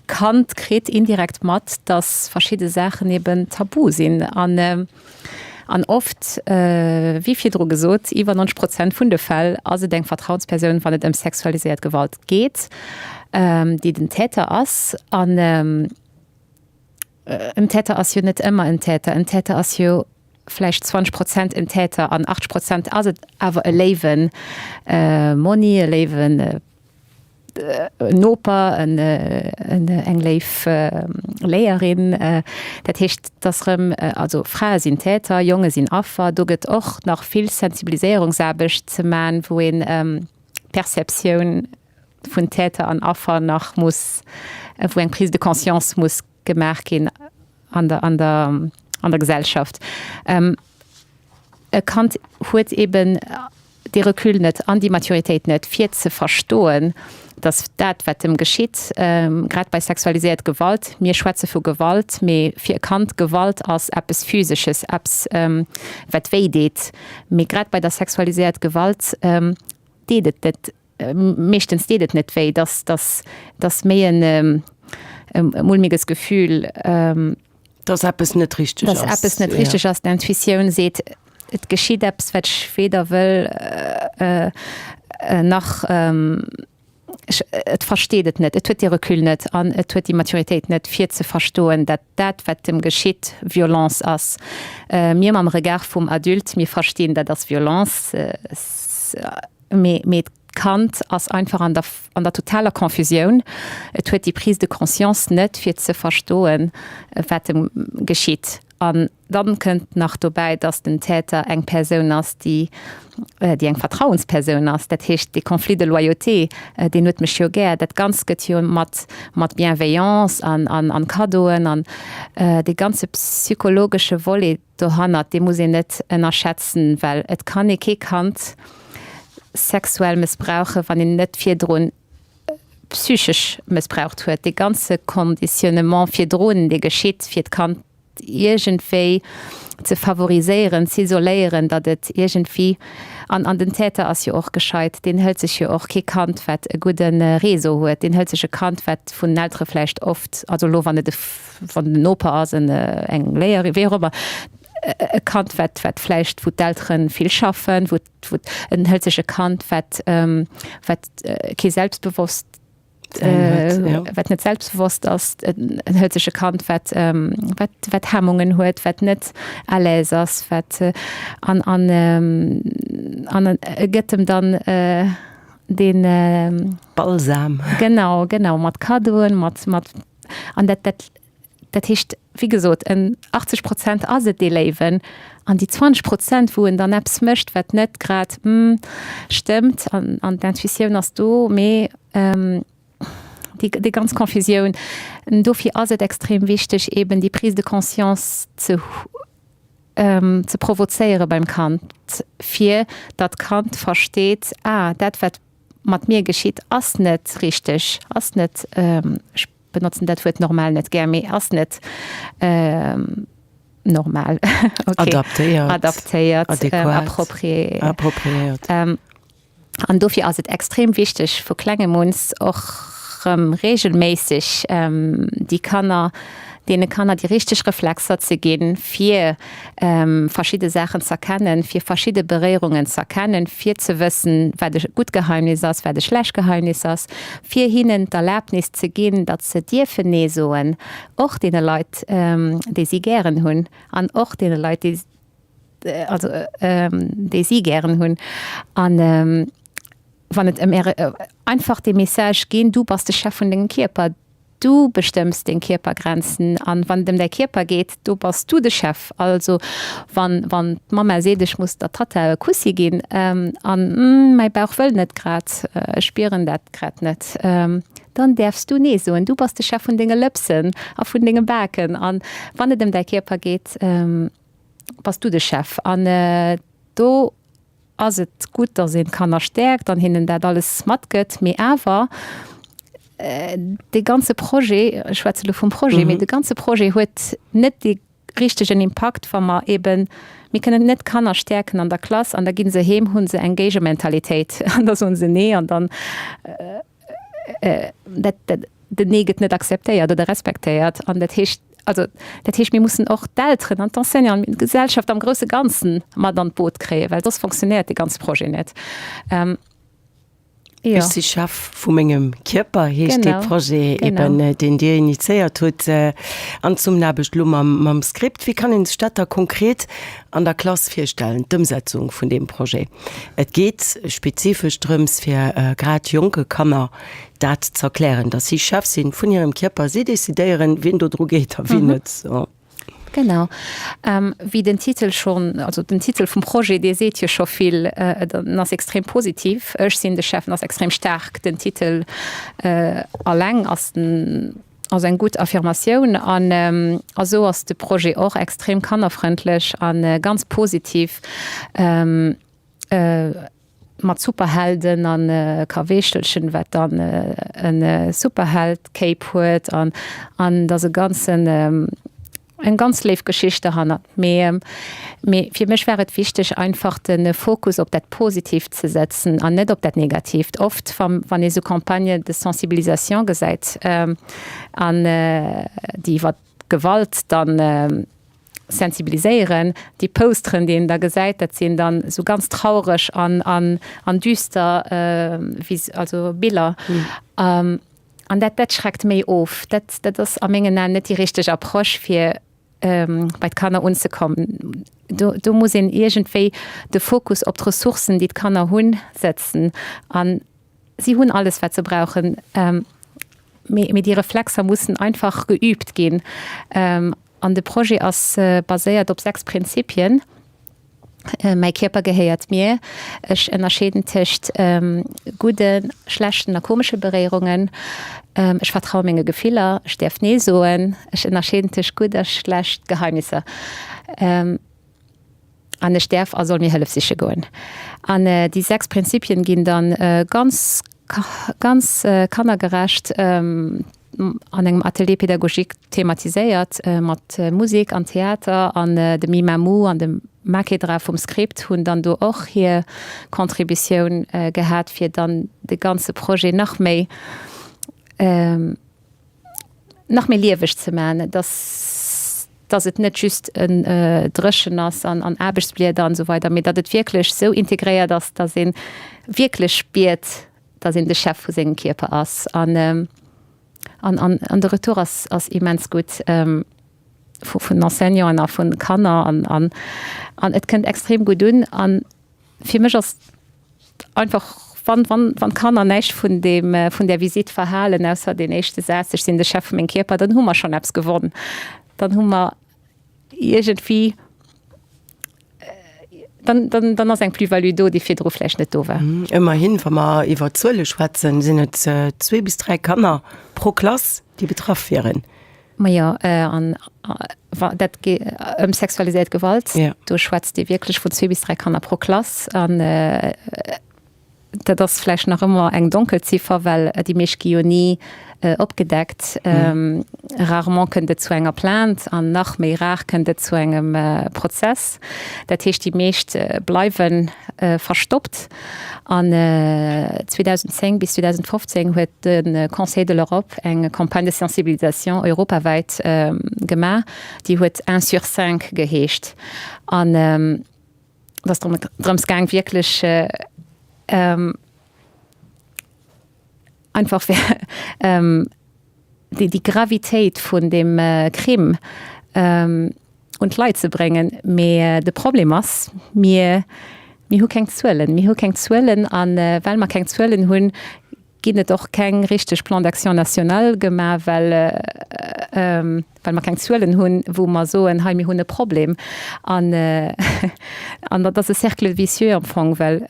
Kand kritt indirekt mat, dass verschidde Saachen eben tabu sinn. An an oft, wéi virdru gesot, iwwer 90 Prozent vun de Fäll ass et eng Vertrauenspersoun, wann et ëm sexualiséiert Gewalt geet, déi den Täter ass. An en Täter ass jo net ëmmer en Täter. En Täter ass jo vläicht 20 Prozent en Täter an 80 Prozent ass et awer e léiwe Monni, e léiwe Noper, eng léif Léierin. Dat heescht, et ass erëm, also Frae sinn Täter, Jonge sinn Affer. Do gëtt och nach vill Sensibiliséierungsaarbecht ze man, wou een d'Perceptioun vun Täter an Affer nach muss, wou eng Prise de conscience muss gemaach ginn an der, an der, an der Gesellschaft. E Kand huet eben dee Recul net an déi Maturitéit net, fir ze verstoen, datt dat, wat em geschitt, grad bei sexualiséiert Gewalt, mir schwätze vu Gewalt, mee fir e Kand, Gewalt ass eppes Physesches, eppes, wat wéi deet, mee grad bei der sexualiséiert Gewalt deet et net, meeschtens deet et net wéi, dass, dass, dass méi en mulmiges Gefühl, Dass eppes net richteg ass. Dass eppes net richteg ass. D'Intuitioun seet, et geschitt eppes, wat ech weder wëll nach, et versteet et net, et huet dee Recul net an et huet déi Maturitéit net, fir ze verstoen, dat dat, wat em geschitt, Violence ass. Mir mam Regard vum Adulte, mir verstinn, dat ass Violence. Mee, mee d'Kand ass einfach an der, an der totaler Confusioun. Et huet déi Prise de conscience net, fir ze verstoen, wat em geschitt. An dann kënnt nach dobäi, dass den Täter eng Persoun ass, déi, déi eng Vertrauenspersoun ass. Dat heescht, dee Conflit de loyauté, deen huet mech jo gär. Dat Ganzt gëtt jo mat, mat Bienveillance an, an, an Kaddoen an dee ganze psychologesche Volet, Dohannert, dee muss een net ënnerschätzen, well et kann ee kee Kand sexuell mëssbrauchen, wann een net virdrun psychesch mëssbraucht huet. Dee ganze Conditionnement virdrun, dee geschitt, fir d'Kand iergendwéi ze favoriséieren, z'isoléieren, datt et iergendwéi, an, an den Täter ass jo och gescheit, deen hëlt sech jo och kee Kand, wat e gudde Réseau huet, deen hëlt sech e Kand, wat vun den Eltere vläicht oft, also elo wann et e wann den Noper ass, en, eng Léierin, wéi och ëmmer, e Kand, wat, wat vläicht, wou d'Eltere vill schaffen, wou, wou, en hëlt sech e Kand, wat, wat kee Selbstbewosst, wat net selbstbewosst ass, en hëlt sech e Kand, wat, wat, wat Hemmungen huet, wat net à l'aise ass, wat, an, an, an e gëtt em dann deen. Balsam. Genau, genau, mat Kaddoen, mat, mat An dat, dat, dat heescht, wéi gesot, en 80 Prozent ass et dee Léiwen. An déi 20 Prozent, wou en dann eppes mécht, wat net grad stëmmt, an, an d'Intuitioun ass do, mee déi, déi ganz Confusioun. Dofir ass et extrem wichteg, eeben déi Prise de conscience ze ze provozéiere beim Kand, fir datt d'Kand versteet, ah, dat wat. mat mir geschitt, ass net richteg, ass net, ech benotzen dat Wuert normal net gär, mee ass net normal, okay, adaptéiert, adaptéiert, adäquat, appropriéiert. An dofir ass et extrem wichteg, vu klengem un och rëm regelméisseg déi Kanner, deene Kanner déi richteg Reflexer ze ginn, fir verschidde Saachen z'erkennen, fir verschidde Beréierungen z'erkennen, fir ze wëssen, wat e gutt Geheimnis ass, wat e schlecht Geheimnis ass, fir hinnen d'Erlaabnis ze ginn, datt se dierfen Nee soen, och deene Leit, déi si gären hunn, an och deene Leit, déi, also déi si gären hunn. An wann et ëm Äre, einfach dee Message ginn, Du bass de Chef vun dengem Kierper, du bestëmms deng Kierpergrenzen an wann et ëm däi Kierper geet, do bass du de Chef. Also wann, wann d'Mamma seet, ech muss der Tatta e Kussi ginn an mäi Bauch wëll net grad, ech spieren dat grad net, dann däerfs du Nee soen. Du bass de Chef vun denge Lëpsen a vun denge Baken an wann et ëm däi Kierper geet, bass du de Chef an do ass et gutt, datt een d'Kanner stäerkt an hinnen dat alles matgëtt, mee awer dee ganze Projet, ech schwätze elo vum Projet, mee de ganze Projet huet net dee richtegen Impakt, wa mer eben, mir kënnen net d'Kanner stäerken an der Klass an da gi se heem, hu se eng Géigementalitéit an da soen se nee an dann dat, dat, den Nee gëtt net akzeptéiert oder respektéiert. An dat heescht, also dat heescht, mir mussen och d'Elteren an d'Enseignanten, d'Gesellschaft am grousse Ganzen mat an d'Boot kréien, well soss fonctionnéiert dee ganze Projet net. Jo. Ech si Chef vu mengem Kierper heescht dee Projet eben, deen Dir initiéiert hutt an Zesummenaarbecht elo mam, mam Script. Wéi kann een sech dat da konkret an der Klass virstellen, d'Ëmsetzung vun deem Projet? Et geet spezifesch drëms, fir grad jonke Kanner dat z'erklären, datt si Chef sinn vun hirem Kierper, si decidéieren, wien do dru geet a wien net. Genau. Wéi den Titel schonn, also den Titel vum Projet, dee seet jo scho vill, en ass extrem positiv, Ech sinn de Chef, en ass extrem staark. Den Titel alleng ass ass eng gutt Affirmatioun an a sou ass de Projet och extrem kannerfrëndlech a ganz positiv. Mat Superhelden an Kaweechelchen, wat dann e Superheld-Cape huet an an et ass e ganzen, eng ganz léif Geschicht derhannert. Mee mee fir mech war et wichteg einfach de Fokus op dat Positiivt ze setzen an net op dat Negatiivt. Oft wa wann ee sou Campagnes de sensibilisation gesäit an déi iwwer Gewalt dann sensibiliséieren. Déi Posteren, déi een da gesäit, dat sinn dann esou ganz traureg an, an, an düster Vis-, also Biller. An dat, dat schreckt méi of. Dat, dat ass a mengen Aen net déi richteg Approche, fir bei d'Kanner unzekommen. Do, do muss een iergendwéi de Fokus op d'Ressourcen, déi d'Kanner hunn, setzen. An si hunn alles, wat se brauchen. Mee, mee déi Reflexer mussen einfach geübt ginn. An de Projet ass baséiert op 6 Prinzipien, Mäi Kierper gehéiert mir, ech ënnerscheeden tëscht gudden, schlechten a komesche Beréierungen, ech vertraue menge Gefiller, ech däerf Nee soen, ech ënnerscheeden tëscht gutt a schlecht Geheimnisser. An ech däerf a soll mir Hëllef siche goen. An déi 6 Prinzipien ginn dann ganz, ganz kannergerecht an engem Atelier pédagogique thematiséiert mat Musek an Theater. An de Mimamu an de Makedra vum Script hunn dann do och hir Contributioun gehat, fir dann de ganze Projet nach méi, nach méi lieweg ze man, dass dass et net just en Dréchen ass an an Aarbechtsblieder an esou weider, mee datt et wierklech esou integréiert ass, dass ee wierklech spiert, dass een de Chef vu sengem Kierper ass. An an an an de Retour ass ass immens gutt vu vun Enseignanten a vun Kanner an an an et kënnt extrem gutt un. An fir mech ass einfach, wann, wann, wann d'Kanner näischt vun deem, vun där Visite verhalen, ausser deen éischte Saz, ech sinn de Chef vu mengem Kierper, dann hu mer schonn eppes gewonn. Dann hu mer iergendwéi, dann, dann, dann ass eng Plus-value do, déi virdru vläicht net do war. Ëmmerhin, wa mer iwwer Zuele schwätzen, sinn et zwee bis dräi Kanner pro Klass, déi betraff wieren. Majo, an dat geet ëm sexualiséiert Gewalt. Do schwätzt ee wierklech vun zwee bis dräi Kanner pro Klass. An. Dat ass vläicht nach ëmmer eng Donkelziffer, well déi meescht gi jo ni opgedeckt. Rarement kënnt et zu enger Plainte an nach méi rar kënnt et zu engem Prozess. Dat heescht, déi meescht bleiwe verstoppt. An 2010 bis 2015 huet de Conseil de l'Europe eng Campagne de sensibilisation europawäit gemaach, déi huet Un sur cinq geheescht. An Et ass drëms gaang wierklech einfach fir déi Gravitéit vun deem Crime un d'Leit ze bréngen. Mee de Problem ass, mir hu keng Zuelen. Mir hu keng Zuelen a well mer keng Zuelen hunn, ginn et och keng richteg Plan d'action national gemaach, well, well mer keng Zuelen hunn, wou mer soen, hei mir hunn e Problem. An, an dat ass e Cercle vicieux am Fong, well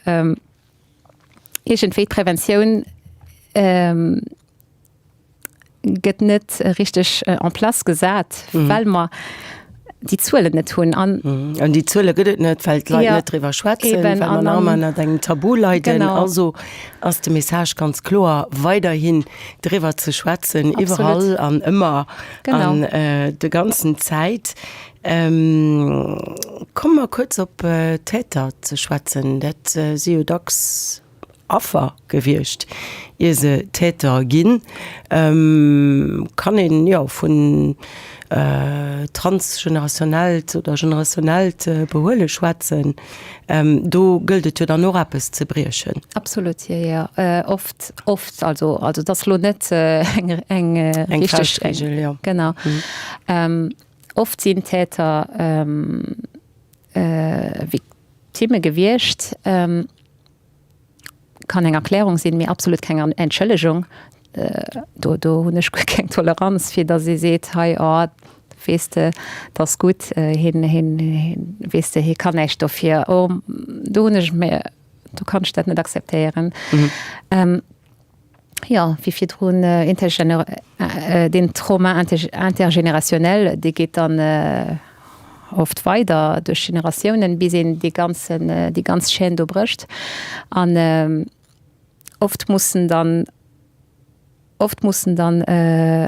iergendwéi d'Preventioun gëtt net richteg en place gesat, well mer déi Zuelen net hunn. An An déi Zuele gëtt et net, well d'Leit net driwwer schwätzen, well mer nach ëmmer ënnert engem Tabu leiden. Also ass de Message ganz kloer, weiderhin driwwer ze schwätzen, iwwerall an ëmmer an de ganzen Zäit. Komme mer kuerz op d'Täter ze schwätzen. Dat si jo dacks Affer gewiescht, ier se Täter ginn, kann een jo vun transgenerationellt oder generationellt Behuele schwätzen. Do gëllt et jo dann och eppes ze briechen. Absolut, jo, jo. Oft, oft, also, also et ass elo net eng, eng Eng Fauschtregel, jo. Genau. Oft sinn Täter Victimme gewiescht. Kann eng Erklärung sinn, mee absolut keng Entschëllegung. Do, do hunn ech guer keng Toleranz fir, datt ee seet, hei, oh, weess de, 't ass gutt, hien, hien, hien, weess de, hie kann näischt dofir. Oh, do hunn ech mir, do kann ech dat net akzeptéieren. Jo, wéi virdrun, deen Trauma intergénérationnel, dee geet dann oft weider duerch Generatiounen, bis een dee ganzen, déi ganz Chaîne do brécht. An oft mussen dann, oft mussen dann,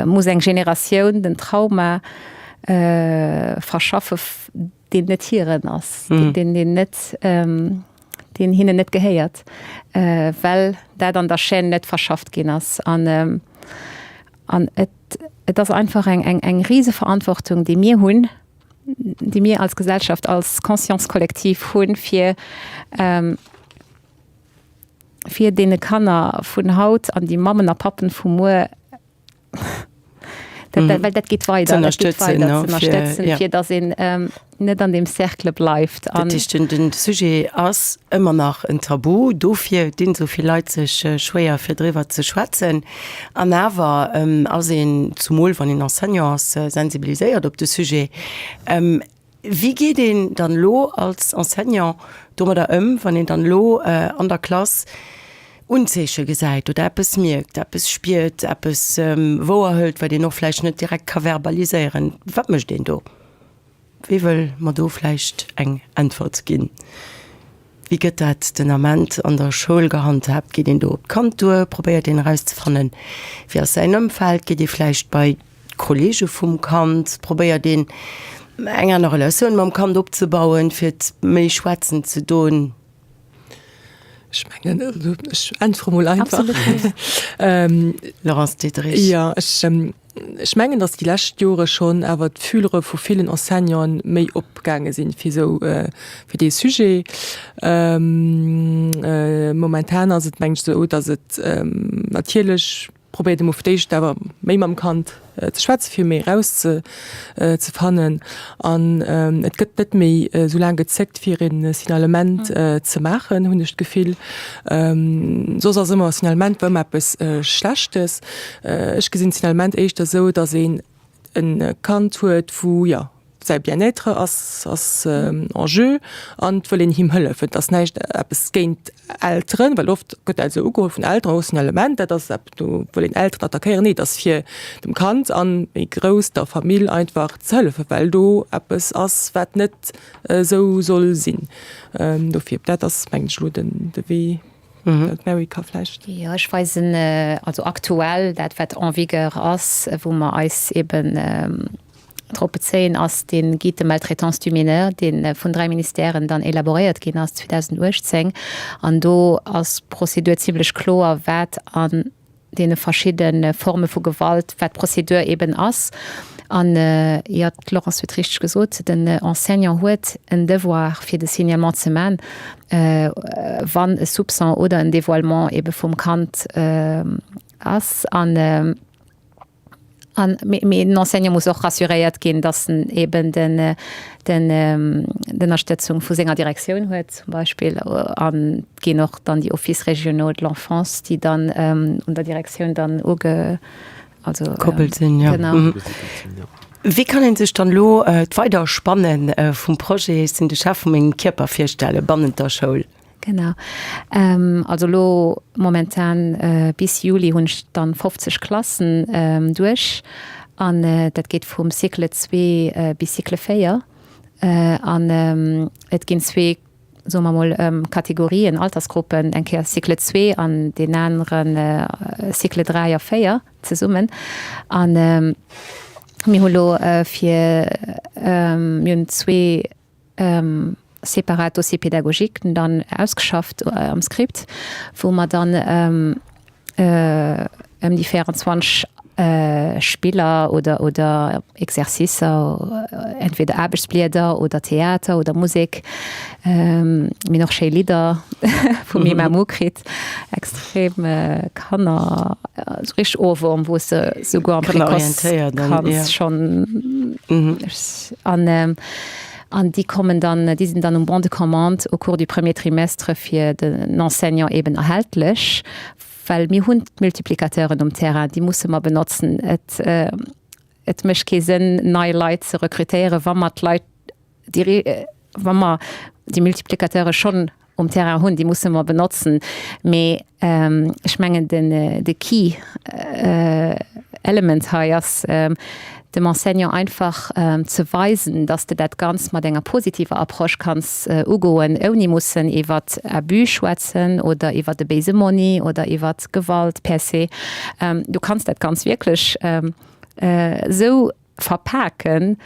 muss eng Generatioun den Trauma verschaffe, deen net hiren ass, deen deen net, deen hinnen net gehéiert, well dat an der Chaîne net verschafft ginn ass. An, an et, et ass einfach eng, eng, eng Riseverantwortung, déi mir hunn, déi mir als Gesellschaft, als Conscience collective hunn, fir, fir deene Kanner vun haut an déi Mammen a Pappen vu muer, Dat, dat, well dat geet weider, dat geet weider, ze ënnerstëtzen, fir datt een net an deem Cercle bleift. Dat heescht, den, den Sujet ass ëmmer nach en Tabu, dofir dinn esou vill Leit sech schwéier, fir driwwer ze schwätzen. An awer ass een, zumol wann een Enseignant ass, sensibiliséiert op de Sujet. Wéi geet een dann elo als Enseignant domadder ëm, wann een dann elo an der Klass Unzeeche gesäit oder eppes mierkt, eppes spiert, eppes wouerhëlt, wat een och vläicht net direkt ka verbaliséieren? Wat mécht een do? Wie wëll mer do vläicht eng Äntwert ginn? Wéi gëtt dat den Ament an der Schoul gehandhaabt? Geet een do op d'Kand duer? Probéiert een erauszefannen, wéi ass säin Ëmfeld? Geet ee vläicht bei d'Kolleege vum Kand? Probéiert een, eng aner Relatioun mam Kand opzebauen, fir et méi schwätzen ze doen? Ech mengen, ech äntwere mol einfach. Laurence Diederich. Jo, ech. Ech mengen, datt déi lescht Jore schonn awer d'Fühlere vu villen Enseignanten méi opgaange sinn fir esou, fir dee Sujet. Momentan ass et, mengen ech, esou, datt et natierlech probéiert ee mol fir d'éischt awer méi mam Kand ze schwätzen, fir méi eraus ze ze fannen. An et gëtt net méi esou laang gezéckt, fir e Signalement ze maachen, hunn ech d'Gefill. Soss ass ëmmer Signalement war ëmmer eppes Schlechtes. Ech gesinn d'Signalement éischter esou, datt een e Kand huet, wou, jo, säi Bien-être ass ass en jeu an et wëll een him hëllefen. Et ass näischt eppes géint Elteren, well oft gëtt dat esou ugeholl vun Elteren, oh Signalement, dat ass eppes, do wëll een Elteren attackéieren. Nee, et ass fir dem Kand an méi grouss der Famill einfach ze hëllefen, well do eppes ass, wat net esou soll sinn. Dofir, dat ass mengen ech elo den de Wee. D'Mary ka vläicht. Jo, ech weisen also aktuell dat, wat en vigueur ass, wou mer eis eben drop bezéien, ass dee Guide de maltraitance du mineur, dee vun dräi Ministèren dann élaboréiert ginn ass 2018. An do ass d'Prozedur zimlech kloer, wat an deene verschidde Forme vu Gewalt, wat d'Prozedur eben ass. An, jo, d'Laurence huet richteg gesot, den Enseignant huet en Devoir, fir de Signalement ze man, wann e Soupçon oder en Dévoilement ebe vum Kand ass. An An, mee den Enseignant muss och rassuréiert ginn, dass en eben den, den, d'Ënnerstëtzung vu senger Direktioun huet zum Beispill. An et ginn och dann déi Offices régionaux de l'enfance, déi dann un der Direktioun dann uge, also. Koppelt sinn, jo. Genau. Wéi kann een sech dann elo d'Weiderspanne vum Projet Ech sinn de Chef vu mengem Kierper virstelle bannent der Schoul? Genau. Also elo momentan bis Juli hunn ech dann 50 Klassen duerch an dat geet vum Cycle 2 bis Cycle 4 an et ginn zwee, soe mer mol, Kategorien, Altersgruppen, eng Kéier Cycle 2 an deen anere Cycle 3 a 4 zesummen an mir hu lo fir, mir hunn zwee separat Dossier pédagogique dann ausgeschafft am Script, wou mer dann ëm déi 24 Spiller oder oder Exercicer, entweder Aarbechtsblieder oder Theater oder Musek, mir hunn och schéi Lidder vum Emamu kritt, extrem Kanner, esou richteg Ohrwurm, wou s de souguer am Précoce kanns schonn an An déi kommen dann, déi sinn dann um Bon de commande au cours du premier trimestre fir den Enseignant eben erhältlech, well mir hunn d'Multiplicateuren um Terrain, déi musse mer benotzen. Et, et mécht kee Sënn, nei Leit ze rekrutéieren, wa mer d'Leit, déi, wa mer déi Multiplicateure schonn um Terrain hunn, déi musse mer benotzen. Mee ech mengen, den, de Key Element hei ass, dem Enseignant einfach ze weisen, dass de dat Ganzt mat enger positiver Approche kanns ugoen, ouni mussen iwwer Abus schwätzen oder iwwer e béise Monni oder iwwer Gewalt per se. Du kanns dat Ganzt wierklech esou verpaken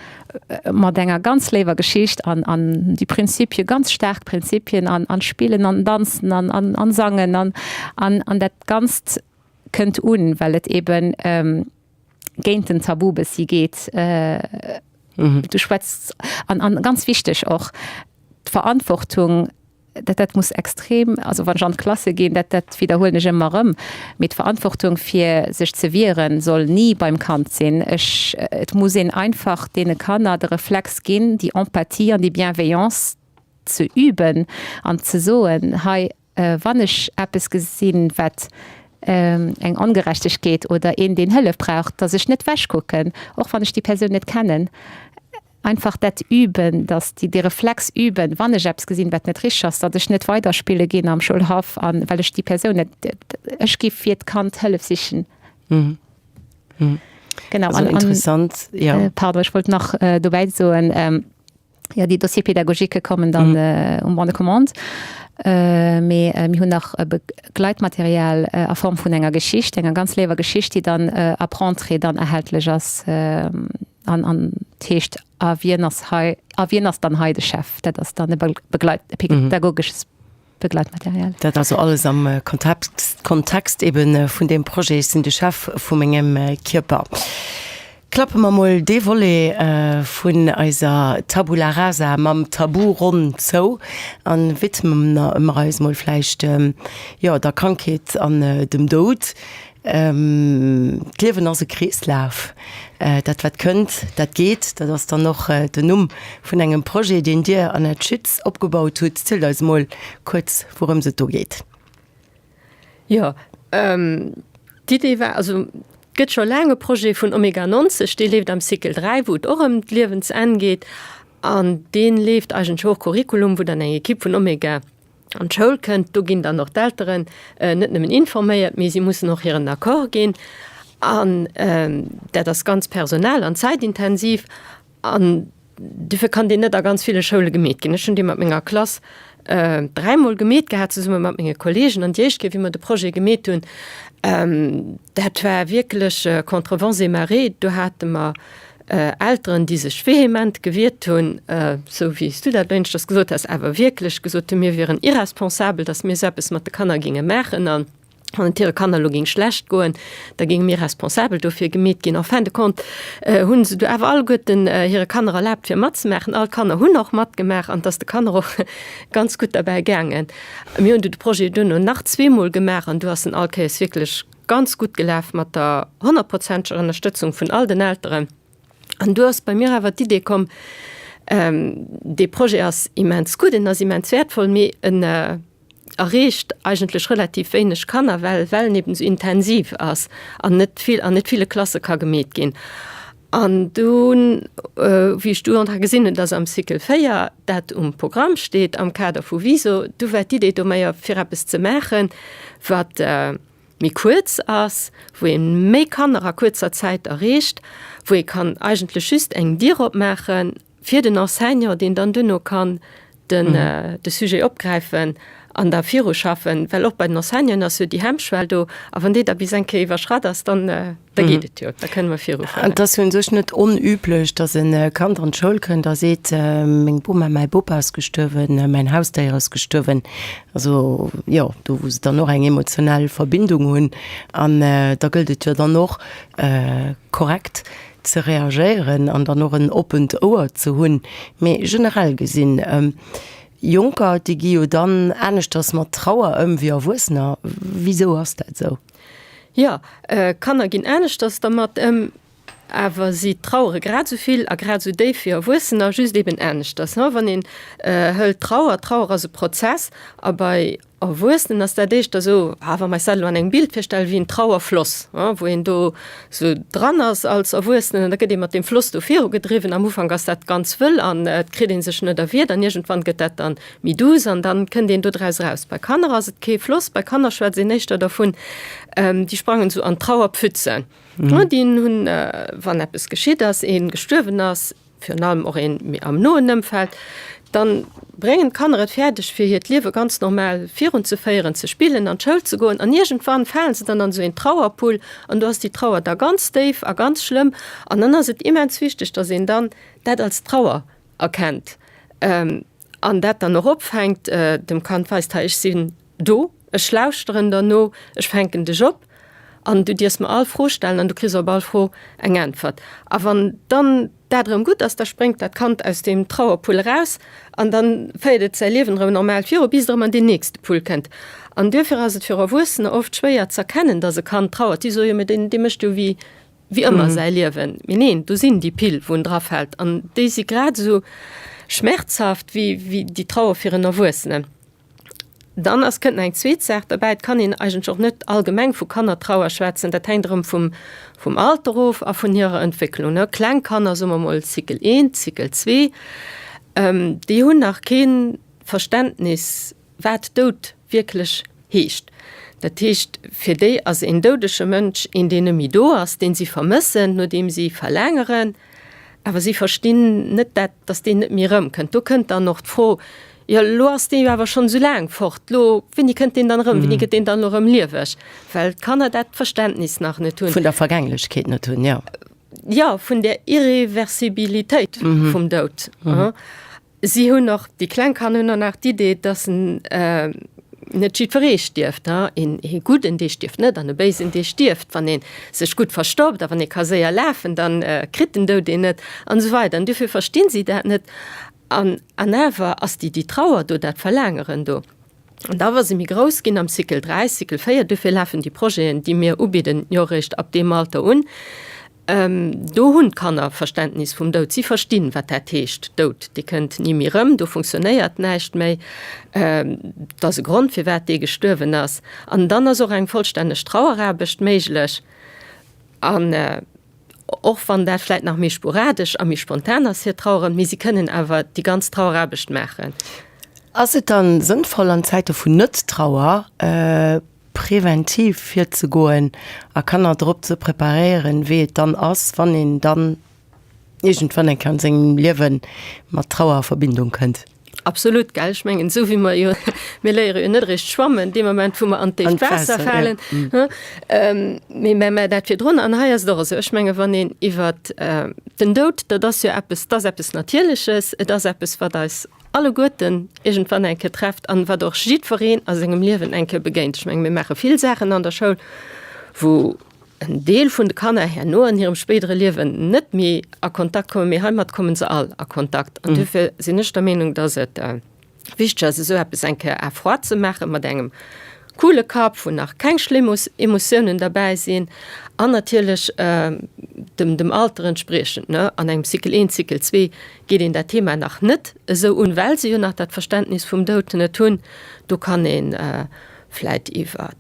mat enger ganz léiwer Geschicht an an déi Prinzipien, ganz staark Prinzipien an an Spillen an Danzen an an an Sangen an an an dat Ganzt kënnt un, well et eben géint den Tabu bëssi geet. Du schwätz an an ganz wichteg och d'Verantwortung, dat dat muss extrem, also wann ech an d'Klasse ginn, dat dat widderhuelen ech ëmmer erëm, mee d'Verantwortung fir sech ze wieren soll ni beim Kand sinn. Ech, et muss een einfach deene Kanner de Reflex ginn, déi Empathie an déi Bienveillance ze üben an ze soen, hei wann ech eppes gesinn, wat eng Ongerechtegkeet oder een deen Hëllef brauch, datt ech net wechkucken, och wann ech déi Persoun net kennen. Einfach dat üben, dass déi dee Reflex üben, wann ech eppes gesinn, wat net richteg ass, datt ech net weiderspille ginn am Schoulhaff, a well ech déi Persoun net, ech gi fir d'Kand Hëllef sichen. Genau. Also interessant, jo. Pardon, ech wollt nach dobäi soen, jo, déi Dossiers pédagogiques kommen dann um Bon de commande, mee mir hunn nach e Begleitmaterial a Form vun enger Geschicht, enger ganz léiwer Geschicht, déi dann ab Rentrée dann erhältlech ass. An an d'heescht A wien ass hei, a wien ass dann hei de Chef? Dat ass dann e Begleit, e pädagogesches Begleitmaterial. Dat also alles am Kontext, Kontext eben vun deem Projet Ech sinn de Chef vu mengem Kierper. Klappe mer mol dee Volet vun eiser Tabula rasa mam Tabu ronn zou an widme mer eis mol vläicht, jo, der Krankheet an dem Doud. D'Liewen ass e Kreeslaf. Dat wat kënnt, dat geet. Dat ass dann och den Numm vun engem Projet, deen Dir, Annette Schütz, opgebaut hutt. Zielt eis emol kuerz, wourëms et do geet. Jo, d'Idee war, also et gëtt scho laang e Projet vun Omega 90, dee leeft am Cycle 3, wou et och ëm d'Liewensenn geet. An dee leeft eigentlech och Curriculum, wou dann eng Ekipp vun Omega an d'Schoul kënnt, do ginn dann och d'Elteren net nëmmen informéiert, mee si mussen och hiren Accord ginn. An dat ass ganz personal an zäitintensiv an dofir kann deen net a ganz ville Schoule gemeet ginn. Ech hunn dee mat menger Klass. dräimol gemeet gehat zesumme mat menge Kollegen. An déi éischt Kéier, wéi mer de Projet gemeet hunn, dat war wierklech contre vents et marées. Do hate mer Elteren, déi sech vehement gewiert hunn, esou wéi s du dat elo éineschters gesot has, awer wierklech gesot hunn, mir wieren irresponsabel, datt mir esou eppes mat de Kanner géinge maachen a wann et hire Kanner elo géing schlecht goen, da géinge mir responsabel dofir gemeet ginn. En fin de compte hu se du awer alleguerten hire Kanner erlaabt fir matzemaachen. All d'Kanner hunn och matgemaach an et ass de Kanner och ganz gutt derbäi gaangen. Mir hunn du de Projet duerno nach zweemol gemaach an du ass en all Kéiers wierklech Ganz gutt gelaf mat der honnertprozenteger Ënnerstëtzung vun all den Elteren. An du ass bei mir awer d'Idee komm, dee Projet ass immens gutt, en ass immens wäertvoll, mee en erreecht eigentlech relativ wéineg Kanner, well well en eben esou intensiv ass an net vill an net ville Klasse ka gemeet ginn. An dunn, wéi ech du ha gesinn hunn, dass am Cycle 4 dat um Programm steet am Kader vu WISO, du war d'Idee do méi fir eppes ze maachen, wat méi kuerz ass, wou ee méi Kanner a kuerzer Zäit erreecht, wou ee kann eigentlech just eng Dier opmaache fir den Enseignant, deen dann duerno kann den de Sujet opgräifen an da viruschaffen, well och bei den Enseignanten ass jo déi Hemmschwell do, a wann déi da bis eng Kéier iwwerschratt ass, dann da geet et jo, da kënne mer virufueren. Et ass jo un sech net onüblech, datt e Kand an d'Schoul kënnt a seet, meng Boma, mäi Bopa ass gestuerwen, mäin Hausdéier ass gestuerwen. Also jo, do wou se dann och eng emotionell Verbindung hunn. An da gëllt et jo dann och korrekt ze reagéieren an dann och en oppent Ouer ze hunn. Mee generell gesinn, Jonker, déi gi jo dann aneschters mat Trauer ëm wéi Erwuessener. Wisou ass dat esou? Jo, Kanner ginn aneschters dermat ëm, awer si trauere grad esou vill a grad esou déif wéi Erwuessener, just eben aneschters. Wann een hëlt Trauer, Trauer ass e Prozess a bei Erwuessenen ass dat éischter esou, ah, wa mer eis dat elo an engem Bild virstellen, wéi en Trauerfloss, wou een do esou dran ass als Erwuessenen an da gëtt ee mat deem Floss do virugedriwwen. Am Ufank ass dat ganz wëll an et kritt ee sech net erwiert an iergendwann gëtt dat dann méi duuss an dann kënnt een do draus eraus. Bei Kanner ass et kee Floss, bei Kanner schwätzt een éischter dervun, déi sprangen esou an d'Trauerpfützen. Déi hunn, wann eppes geschitt ass, ee gestuerwen ass, virun allem och een méi am noen Ëmfeld, dann bréngen d'Kanner et fäerdeg fir hiert Liewe ganz normal virun ze féieren, ze spillen, an d'Schoul ze goen an iergendwann falen se dann an esou een Trauerpull an do ass déi Trauer da ganz déif a ganz schlëmm an dann ass et immens wichteg, dass een dann dat als Trauer erkennt an dat dann och opfänkt, dem Kand weist, hei ech sinn do, ech lauschteren der no, ech fänken dech op an du dierfs mer all Fro stellen an du kriss op all Fro eng Äntwert. A wann dann dat erëm gutt ass, da spréngt dat Kand aus deem Trauerpull eraus an da féiert et säi Liewen erëm normal viru, bis et erëm an deen nächste Pull kënnt. An duerfir ass et fir Erwuessener oft schwéier z'erkennen, dass e Kand trauert. Si soe jo, mee deen, dee mécht jo wéi, wéi ëmmer säi Liewen. Mee neen, do sinn déi Pill, wou en drafält an déi si grad esou schmerzhaft wéi, wéi déi Trauer fir en Erwuessenen. Dann ass, kënnt nach eng zweet Saach derbäi, Et kann een eigentlech och net allgemeng vu Kannertrauer schwätzen. Dat hänkt erëm vum, vum Alter of a vun hirer Entwécklung, ne. Kleng Kanner, soe mer mol Cycle eent, Cycle zwee, déi hunn nach kee Verständnis, wat Doud wierklech heescht. Dat heescht, fir déi ass een doudege Mënsch een, deen net méi do ass, deen si vermëssen, no deem si verlaangeren. Awer si verstinn net dat, dass deen net méi erëmkënnt. Do kënnt dann och d'Fro, Jo, elo ass dee jo awer schonn esou laang fort, elo, wéini kënnt deen dann erëm, wéini gëtt deen dann elo erëm lieweg? Well d'Kanner dat Verständnis nach net hunn. Vun der Vergänglechkeet net hunn, jo. Jo, vun der Irreversibilitéit vum Doud. Si hunn och, déi kleng Kanner hunn och nach d'Idee, dass en net jiddweree stierft. Een Gudden, dee stierft net an e Béisen, dee stierft. Wann ee sech gutt verstoppt a wann ee ka séier lafen, da kritt den Doud een net an esou weider. An duerfir verstinn si dat net. An awer ass déi, déi Trauer do, dat Verlaangeren do. An da wa se méi grouss ginn, am Cycle 3, Cycle 4, duerfir lafen déi Projeten, déi mir ubidden, jo eréischt ab deem Alter un, do hunn d'Kanner Verständnis vum Doud. Si verstinn, wat dat heescht, Doud, dee kënnt ni méi erëm, do funktionéiert näischt méi, et ass e Grond, firwat dee gestuerwen ass. An dann ass och eng vollstänneg Traueraarbecht méiglech. An Och wann dat vläit nach méi sporadesch a méi spontan ass, hir Traueren, mee si kënnen awer déi ganz Traueraarbecht maachen. Ass et dann sënnvoll an Zäite vun Net-Trauer präventiv virzegoen a Kanner drop ze preparéieren, wéi et dann ass, wann een dann iergendwann eng Kéier an sengem Liewe mat Trauer a Verbindung kënnt? Absolut, gell? Ech mengen, esou wéi mer jo, mir léiere jo net eréischt schwammen dee Moment, wou mer an d'déift Waasser falen, mee mä mä dat virdrun. An hei ass et och esou. Ech menge wann een iwwert den Doud, dat ass jo eppes, dat ass eppes Natierleches, et ass eppes, wat eis alleguerten iergendwann eng Kéier trefft an wat och jiddwereen a sengem Liewen eng Kéier begéint. Ech menge mir maache vill Saachen an der Schoul, wou en Deel vun de Kanner herno an hirem spéidere Liewen net méi a Kontakt kommen, mee heimat kommen se all a Kontakt. An duerfir sinn ech der Meenung, dass et wichteg ass, esou eppes eng Kéier à froid ze maachen, mat engem coole Kapp, wou nach keng schlimm Emotiounen derbäi sinn an natierlech dem dem Alter entspriechend, ne. An engem Cycle 1, Cycle 2 geet een dat Thema nach net esou un, well se jo nach dat Verständnis vum Doud net hunn. Do kann een vläit iwwer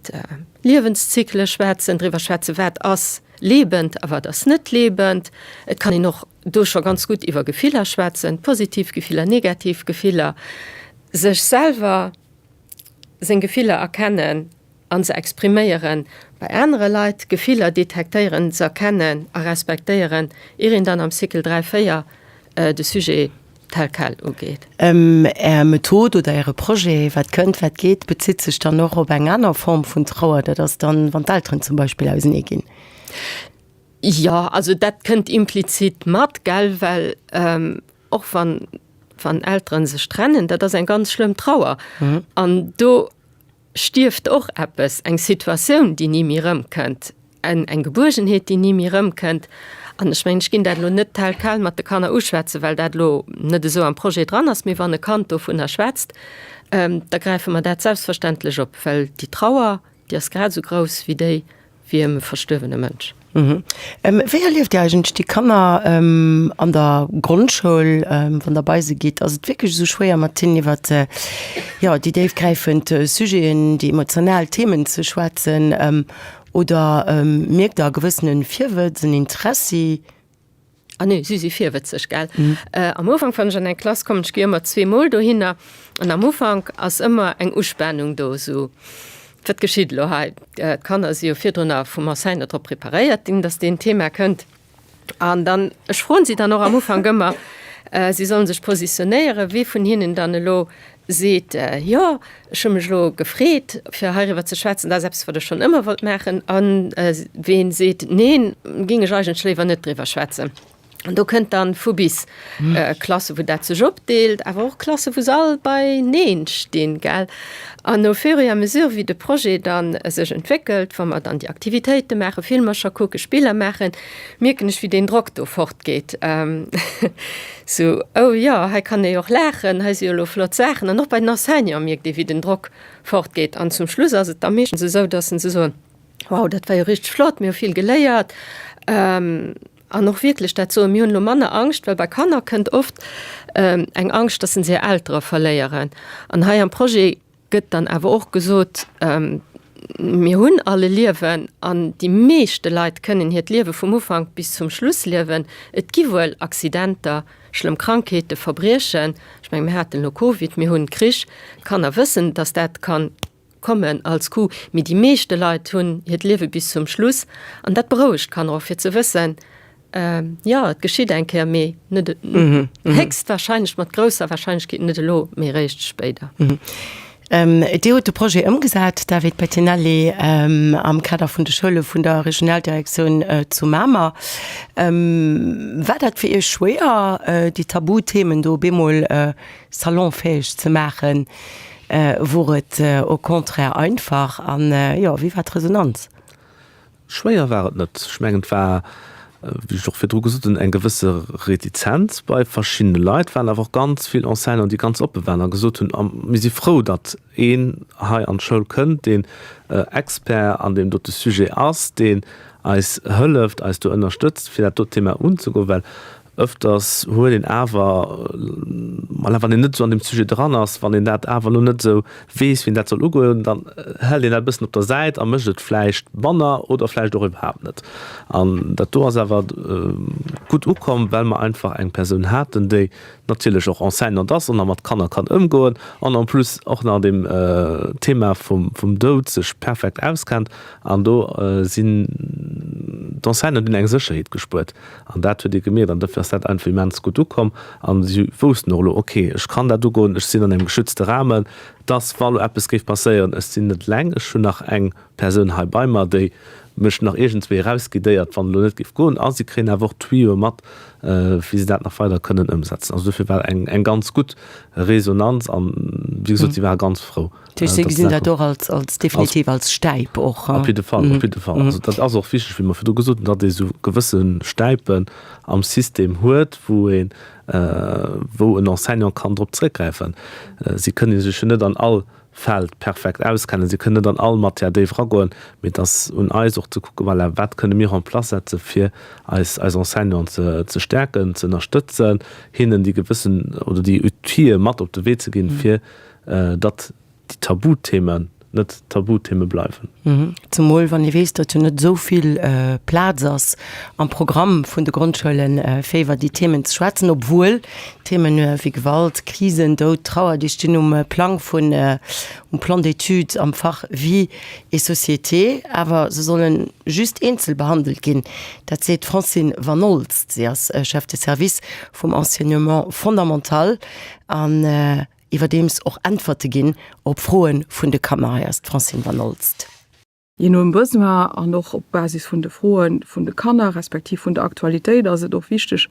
Liewenszykle schwätzen, driwwer schwätzen, wat ass lebend a wat ass net lebend. Et kann een och do scho ganz gutt iwwer Gefiller schwätzen, positiv Gefiller, negativ Gefiller, sech selwer seng Gefiller erkennen a se expriméieren, bei anere Leit Gefiller detektéieren, se erkennen a respektéieren, ier een dann am Cycle 3, 4 de Sujet tel quel ugeet. Är Method oder Äre Projet, wat kënnt, wat geet, bezitt sech dann och op eng aner Form vun Trauer, dat ass dann, wann d'Elteren zum Beispill ausenee ginn? Jo, also dat kënnt implizit mat, gell, well och wann, wann Elteren sech trennen, dat ass eng ganz schlëmm Trauer an do stierft och eppes, eng Situatioun, déi ni méi erëmkënnt, eng Gebuergenheet, déi ni méi erëmkënnt. An ech mengen, ech ginn dat elo net tel quel mat de Kanner uschwätzen, well dat elo net esou am Projet dran ass, mee wann e Kand dovunner schwätzt, da gräife mer dat selbstverständlech op, well déi Trauer, déi ass grad esou grouss wéi déi wéi ëm e verstuerwene Mënsch. Wéi erlieft Dir eigentlech déi Kanner an der Grondschoul, wann Der bei se gitt? Ass et wierklech esou schwéier, mat hinnen iwwer, jo, déi déifgräifend Sujeten, déi emotional Themen ze schwätzen? Oder mierkt Der e gewëssene Virwëtz, en Interessi? Ah nee, si si virwëtzeg, gell? Am Ufank, wann ech an eng Klass kommen, ech gi ëmmer zweemol dohinner, an am Ufank ass ëmmer eng Uspanung do, esou, Wat geschitt elo hei? D'Kanner si jo virdrunner vum Enseignant drop preparéiert ginn, dass deen Thema kënnt. An dann, ech froen si dann och am Ufank ëmmer, si sollen sech positionéieren, wee vun hinnen dann elo seet, Jo, ech hu mech elo gefreet, fir heiriwwer ze schwätzen, dat ass eppes, wat ech schonn ëmmer wollt maachen. A ween seet, Neen, géing ech eigentlech léiwer net driwwer schwätzen. An do kënnt dann vu bis Klasse, wou dat sech opdeelt, awer och Klasse, wou se all bei Neen stinn, gell. An au fur et à mesure, wéi de Projet dann sech entwéckelt, wa mer dann déi Aktivitéite maachen, Filmercher kucken, Spiller maachen, mierken ech, wéi deen Drock do fortgeet. Sou, oh jo, hei kann ee jo och laachen, hei si jo elo flott Saachen. An och bei den Enseignanten mierkt ee, wéi den Drock fortgeet. An zum Schluss ass et da meeschtens esou, dass se soen, Wow, dat war jo richteg flott, mir hu vill geléiert. An och wierklech dat soen, mir hunn elo manner Angscht, well bei Kanner kënnt oft eng Angscht, dass se hir Eltere verléieren. An hei am Projet gëtt dann awer och gesot, mir hunn all e Liewen an déi meeschte Leit kënnen hiert Liewe vum Ufank bis zum Schluss liewen. Et gi wuel Accidenter, schlëmm Krankheete, Verbriechen, ech menge mir haten elo Covid, mir hunn Krich, d'Kanner wëssen, datt dat ka kommen als Coup, mee déi meeschte Leit hunn hiert Liewe bis zum Schluss an dat berouegt d'Kanner och fir ze wëssen, Jo, et geschitt eng Kéier, mee net héchstwahrscheinlech, mat grousser Wahrscheinlechkeet net elo, mee eréischt spéider. Dir hutt de Projet ëmgesat, David Pettinelli, am Kader vun de Schoule vun der Regionaldirektioun zu Mamer. War dat fir Iech schwéier, déi Tabuthemen do op eemol salonfäeg ze maachen? Wor et au contraire einfach? An jo, wéi war d'Resonanz? Schwéier war et net. Ech mengen, et war, wéi ech och virdru gesot hunn, eng gewësse Retizenz bei verschiddene Leit. Et waren awer och ganz vill Enseignanten, déi ganz oppe waren a gesot hunn, Mir si frou, datt een hei an d'Schoul kënnt, deen Expert an deem dote Sujet ass, deen eis hëlleft, eis do ënnerstëtzt, fir dat dot Thema unzegoen. Well Ëfters huet een awer, voilà, wann een net esou an deem Sujet dran ass, wann een dat awer elo net esou weess, wéi een dat soll ugoen, dann hält een dat e bëssen op der Säit a mécht et vläicht manner oder vläicht och iwwerhaapt net. An dat do ass awer gutt ukomm, well mer einfach eng Persoun haten, déi natierlech och Enseignante ass an a mat Kanner kann ëmgoen an en plus och nach an deem Thema vum Doud sech perfekt auskennt. An do sinn. D'Enseignanten hunn eng Sécherheet gespuert an dat huet ee gemierkt an dofir ass dat einfach immens gutt ukomm an si woussten och elo, ok, ech kann dat ugoen, ech sinn an engem geschützte Rahmen, dass wa lo eppes géif passéieren, ech sinn net eleng, ech hunn nach eng Persoun hei bei mer, déi mech nach iergendswéi erausguidéiert, wann et elo net géif goen. A si kréien awer och Tuyauë mat, wéi se dat nach weider kënnen ëmsetzen. Also dofir war eng eng ganz gutt Resonanz an, wéi gesot, si ware ganz frou. Dat heescht, si gesinn dat och als, als definitiv als Stäip och? Op jidde Fall, op jidde Fall. Also dat ass och wichteg, wéi mer virdu gesot hunn, datt ee sou gewësse Stäipen am System huet, wou een, wou en Enseignant kann drop zrëckgräifen. Si kënne sech jo net an all Feld perfekt auskennen, si kënnen net an all Matière déif eragoen, mee et ass un eis och ze kucken, voilà, wat kënne mir en place setze fir eis, eis Enseignanten ze, ze stäerken, ze ënnerstëtzen, hinnen déi gewëssen oder déi Outile mat op de Wee ze ginn, fir datt déi Tabuthemen net Tabutheme bleiwen. Zemol wann ee weess, datt jo net esou vill Plaz ass am Programm vun de Grondschoulen, fir iwwer déi Themen ze schwätzen, obwuel Themen wéi Gewalt, Krisen, Doud, Trauer, déi stinn um Plang vun, um Plan d'études am Fach Vie et société, awer se solle just eenzel behandelt ginn. Dat seet d'Francine Vanolst. Si ass Chef de service vum Enseignement fondamental an iwwerdeems och Äntwerte ginn op Froe vun de Kanner. Hei ass d'Francine Vanolst. Jee nom Besoin an och op Basis vun de Froe vun de Kanner respektiv vun der Aktualitéit ass et och wichteg,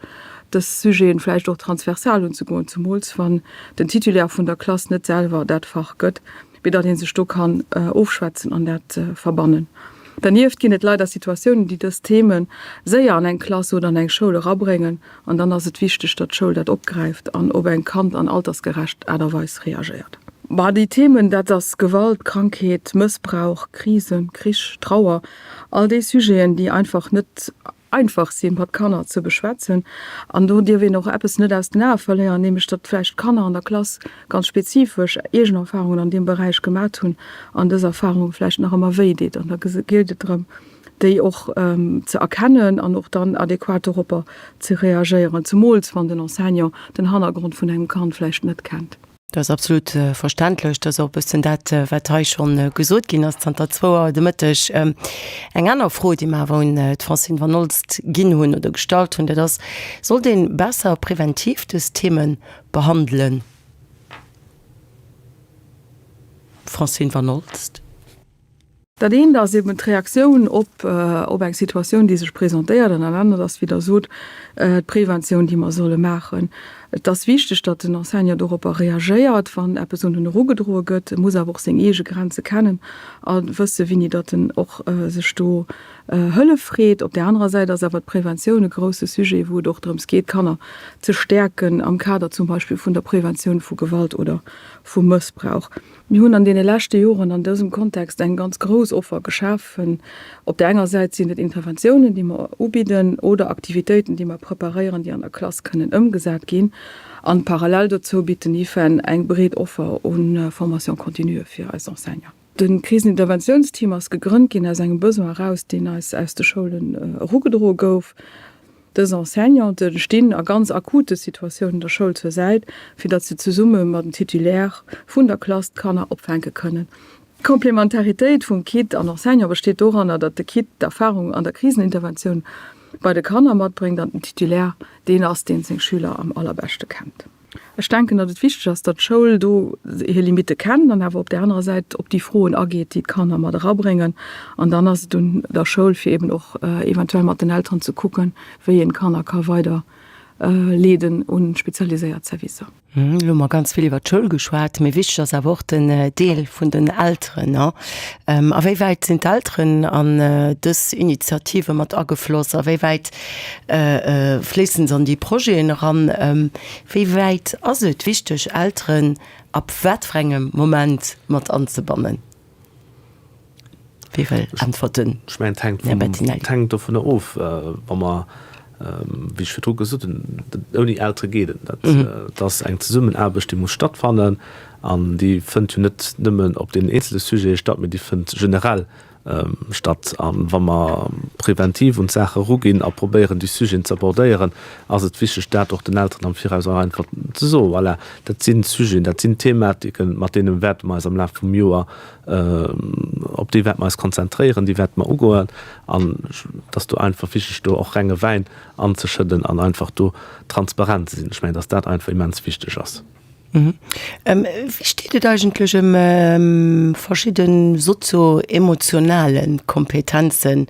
dës Sujeten vläicht och transversal unzegoen, zemools wann den Titulaire vun der Klass net selwer dat Fach gëtt, mee datt ee sech do kann ofschwätzen an dat verbannen. Dernieft ginn et leider Situatiounen, déi dës Theme séier an eng Klass oder an eng Schoul erabréngen An dann ass et wichteg, datt d'Schoul dat opgräift an op eng kand an altersgerecht Aart a Weis reagéiert. Ma déi Themen, dat ass Gewalt, Krankheet, Mëssbrauch, Krisen, Krich, Trauer, all déi Sujeten, déi einfach net einfach si mat Kanner ze beschwätzen. An do dierf een och eppes net aus den Ae verléieren, nämlech datt vläicht d'Kanner an der Klass ganz spezifesch eegen Erfarungen an deem Beräich gemat hunn an dës Erfarung vläicht nach ëmmer wéi deet. An da geet et drëm, déi och ze erkennen an och dann adequat doropper ze reagéieren, zemools wann den Enseignant den Hannergrond vun engem Kand vläicht net kennt. Dat ass absolut verständlech. Dat ass och e bëssen dat, wat hei schonn gesot ginn ass zanter zwou Auer de Mëtteg. Eng aner Fro, déi mer awer un d'Francine Vanolst ginn hunn oder gestallt hunn, dat ass, Sollt ee besser präventiv dës Theeme behandelen? Francine Vanolst. Dat eent ass eben d'Reaktioun op op eng Situatioun, déi sech presentéiert, an dat anert ass, wéi Der sot, d'Preventioun, déi mer solle maachen. Et ass wichteg, datt den Enseignant doropper reagéiert, wann eppes un en erugedroe gëtt. E muss awer och seng eege Grenze kennen a wësse wéini datt en och sech do Hëllef freet. Op där anerer Säit ass awer d'Preventioun e grousse Sujet, wou et och drëms geet, Kanner ze stäerken am Kader zum Beispill vun der Preventioun vu Gewalt oder vu Mëssbrauch. Mir hunn an deene leschte Joren an dësem Kontext eng ganz grouss Offer geschafen. Op där enger Säit sinn et Interventiounen, déi mer ubidden, oder Aktivitéiten, déi mer preparéieren, déi an der Klass kënnen ëmgesat ginn. An parallel dozou bitt den IFEN eng breet Offer u Formation continue fir eis Enseignants. De Kriseninterventiounsteam ass gegrënnt ginn aus engem Besoin eraus, deen eis aus de Schoulen erugedroe gouf. Dës Enseignante stinn a ganz akute Situatiounen der Schoul zur Säit, fir datt se zesumme mat dem Titulaire vun der Klass d'Kanner opfänke kënnen. D'Komplementaritéit vum Kit an Enseignant besteet doranner, datt de Kit d'Erfarung an der Kriseninterventioun bei de Kanner matbréngt an den Titulaire deen ass, deen seng Schüler am allerbeschte kennt. Ech denken, datt et wichteg ass, datt d'Schoul do hir Limitte kennt an awer op där anerer Säit op déi Froen ageet, déi d'Kanner mat erabréngen. An dann ass et un der Schoul, fir eben och eventuell mat den Elteren ze kucken, wéi een d'Kanner ka weider leeden un spezialiséiert Servicer. Elo hu mer ganz vill iwwer d'Schoul geschwat, mee wichteg ass awer och den Deel vun den Elteren. A wéi wäit sinn d'Elteren an dës Initiative mat agefloss? A wéi wäit Fléissen se an déi Projeten eran? Wéi wäit ass et wichteg, Elteren ab wat fir engem Moment mat anzebannen? Wie wëll äntwerten? Ech mengen, et hänkt vum, et hänkt dovunner of, wa mer, wéi ech virdru gesot hunn, ouni Eltere geet et net. Et ass eng Zesummenaarbecht, déi muss stattfannen an déi fënnt jo net nëmmen op deenen eenzele Sujete statt, mee déi fënnt generell. Statt. A wa mer preventiv un d'Saach eruginn a probéieren, déi Sujeten ze abordéieren, ass et wichteg, dat och den Elteren am Viraus och einfach ze soen, Voilà, dat si Sujeten, dat sinn Thematiken, mat deene wäerte mer eis am Laf vum Joer, op déi wäerte mer eis konzentréieren, déi wäerte mer ugoen. An et ass do einfach wichteg, do och renge Wäin anzeschëdden an einfach do transparent ze sinn. Ech mengen, dass dat einfach immens wichteg ass. Wéi steet et eigentlech ëm verschidde sozio-emotionale Kompetenze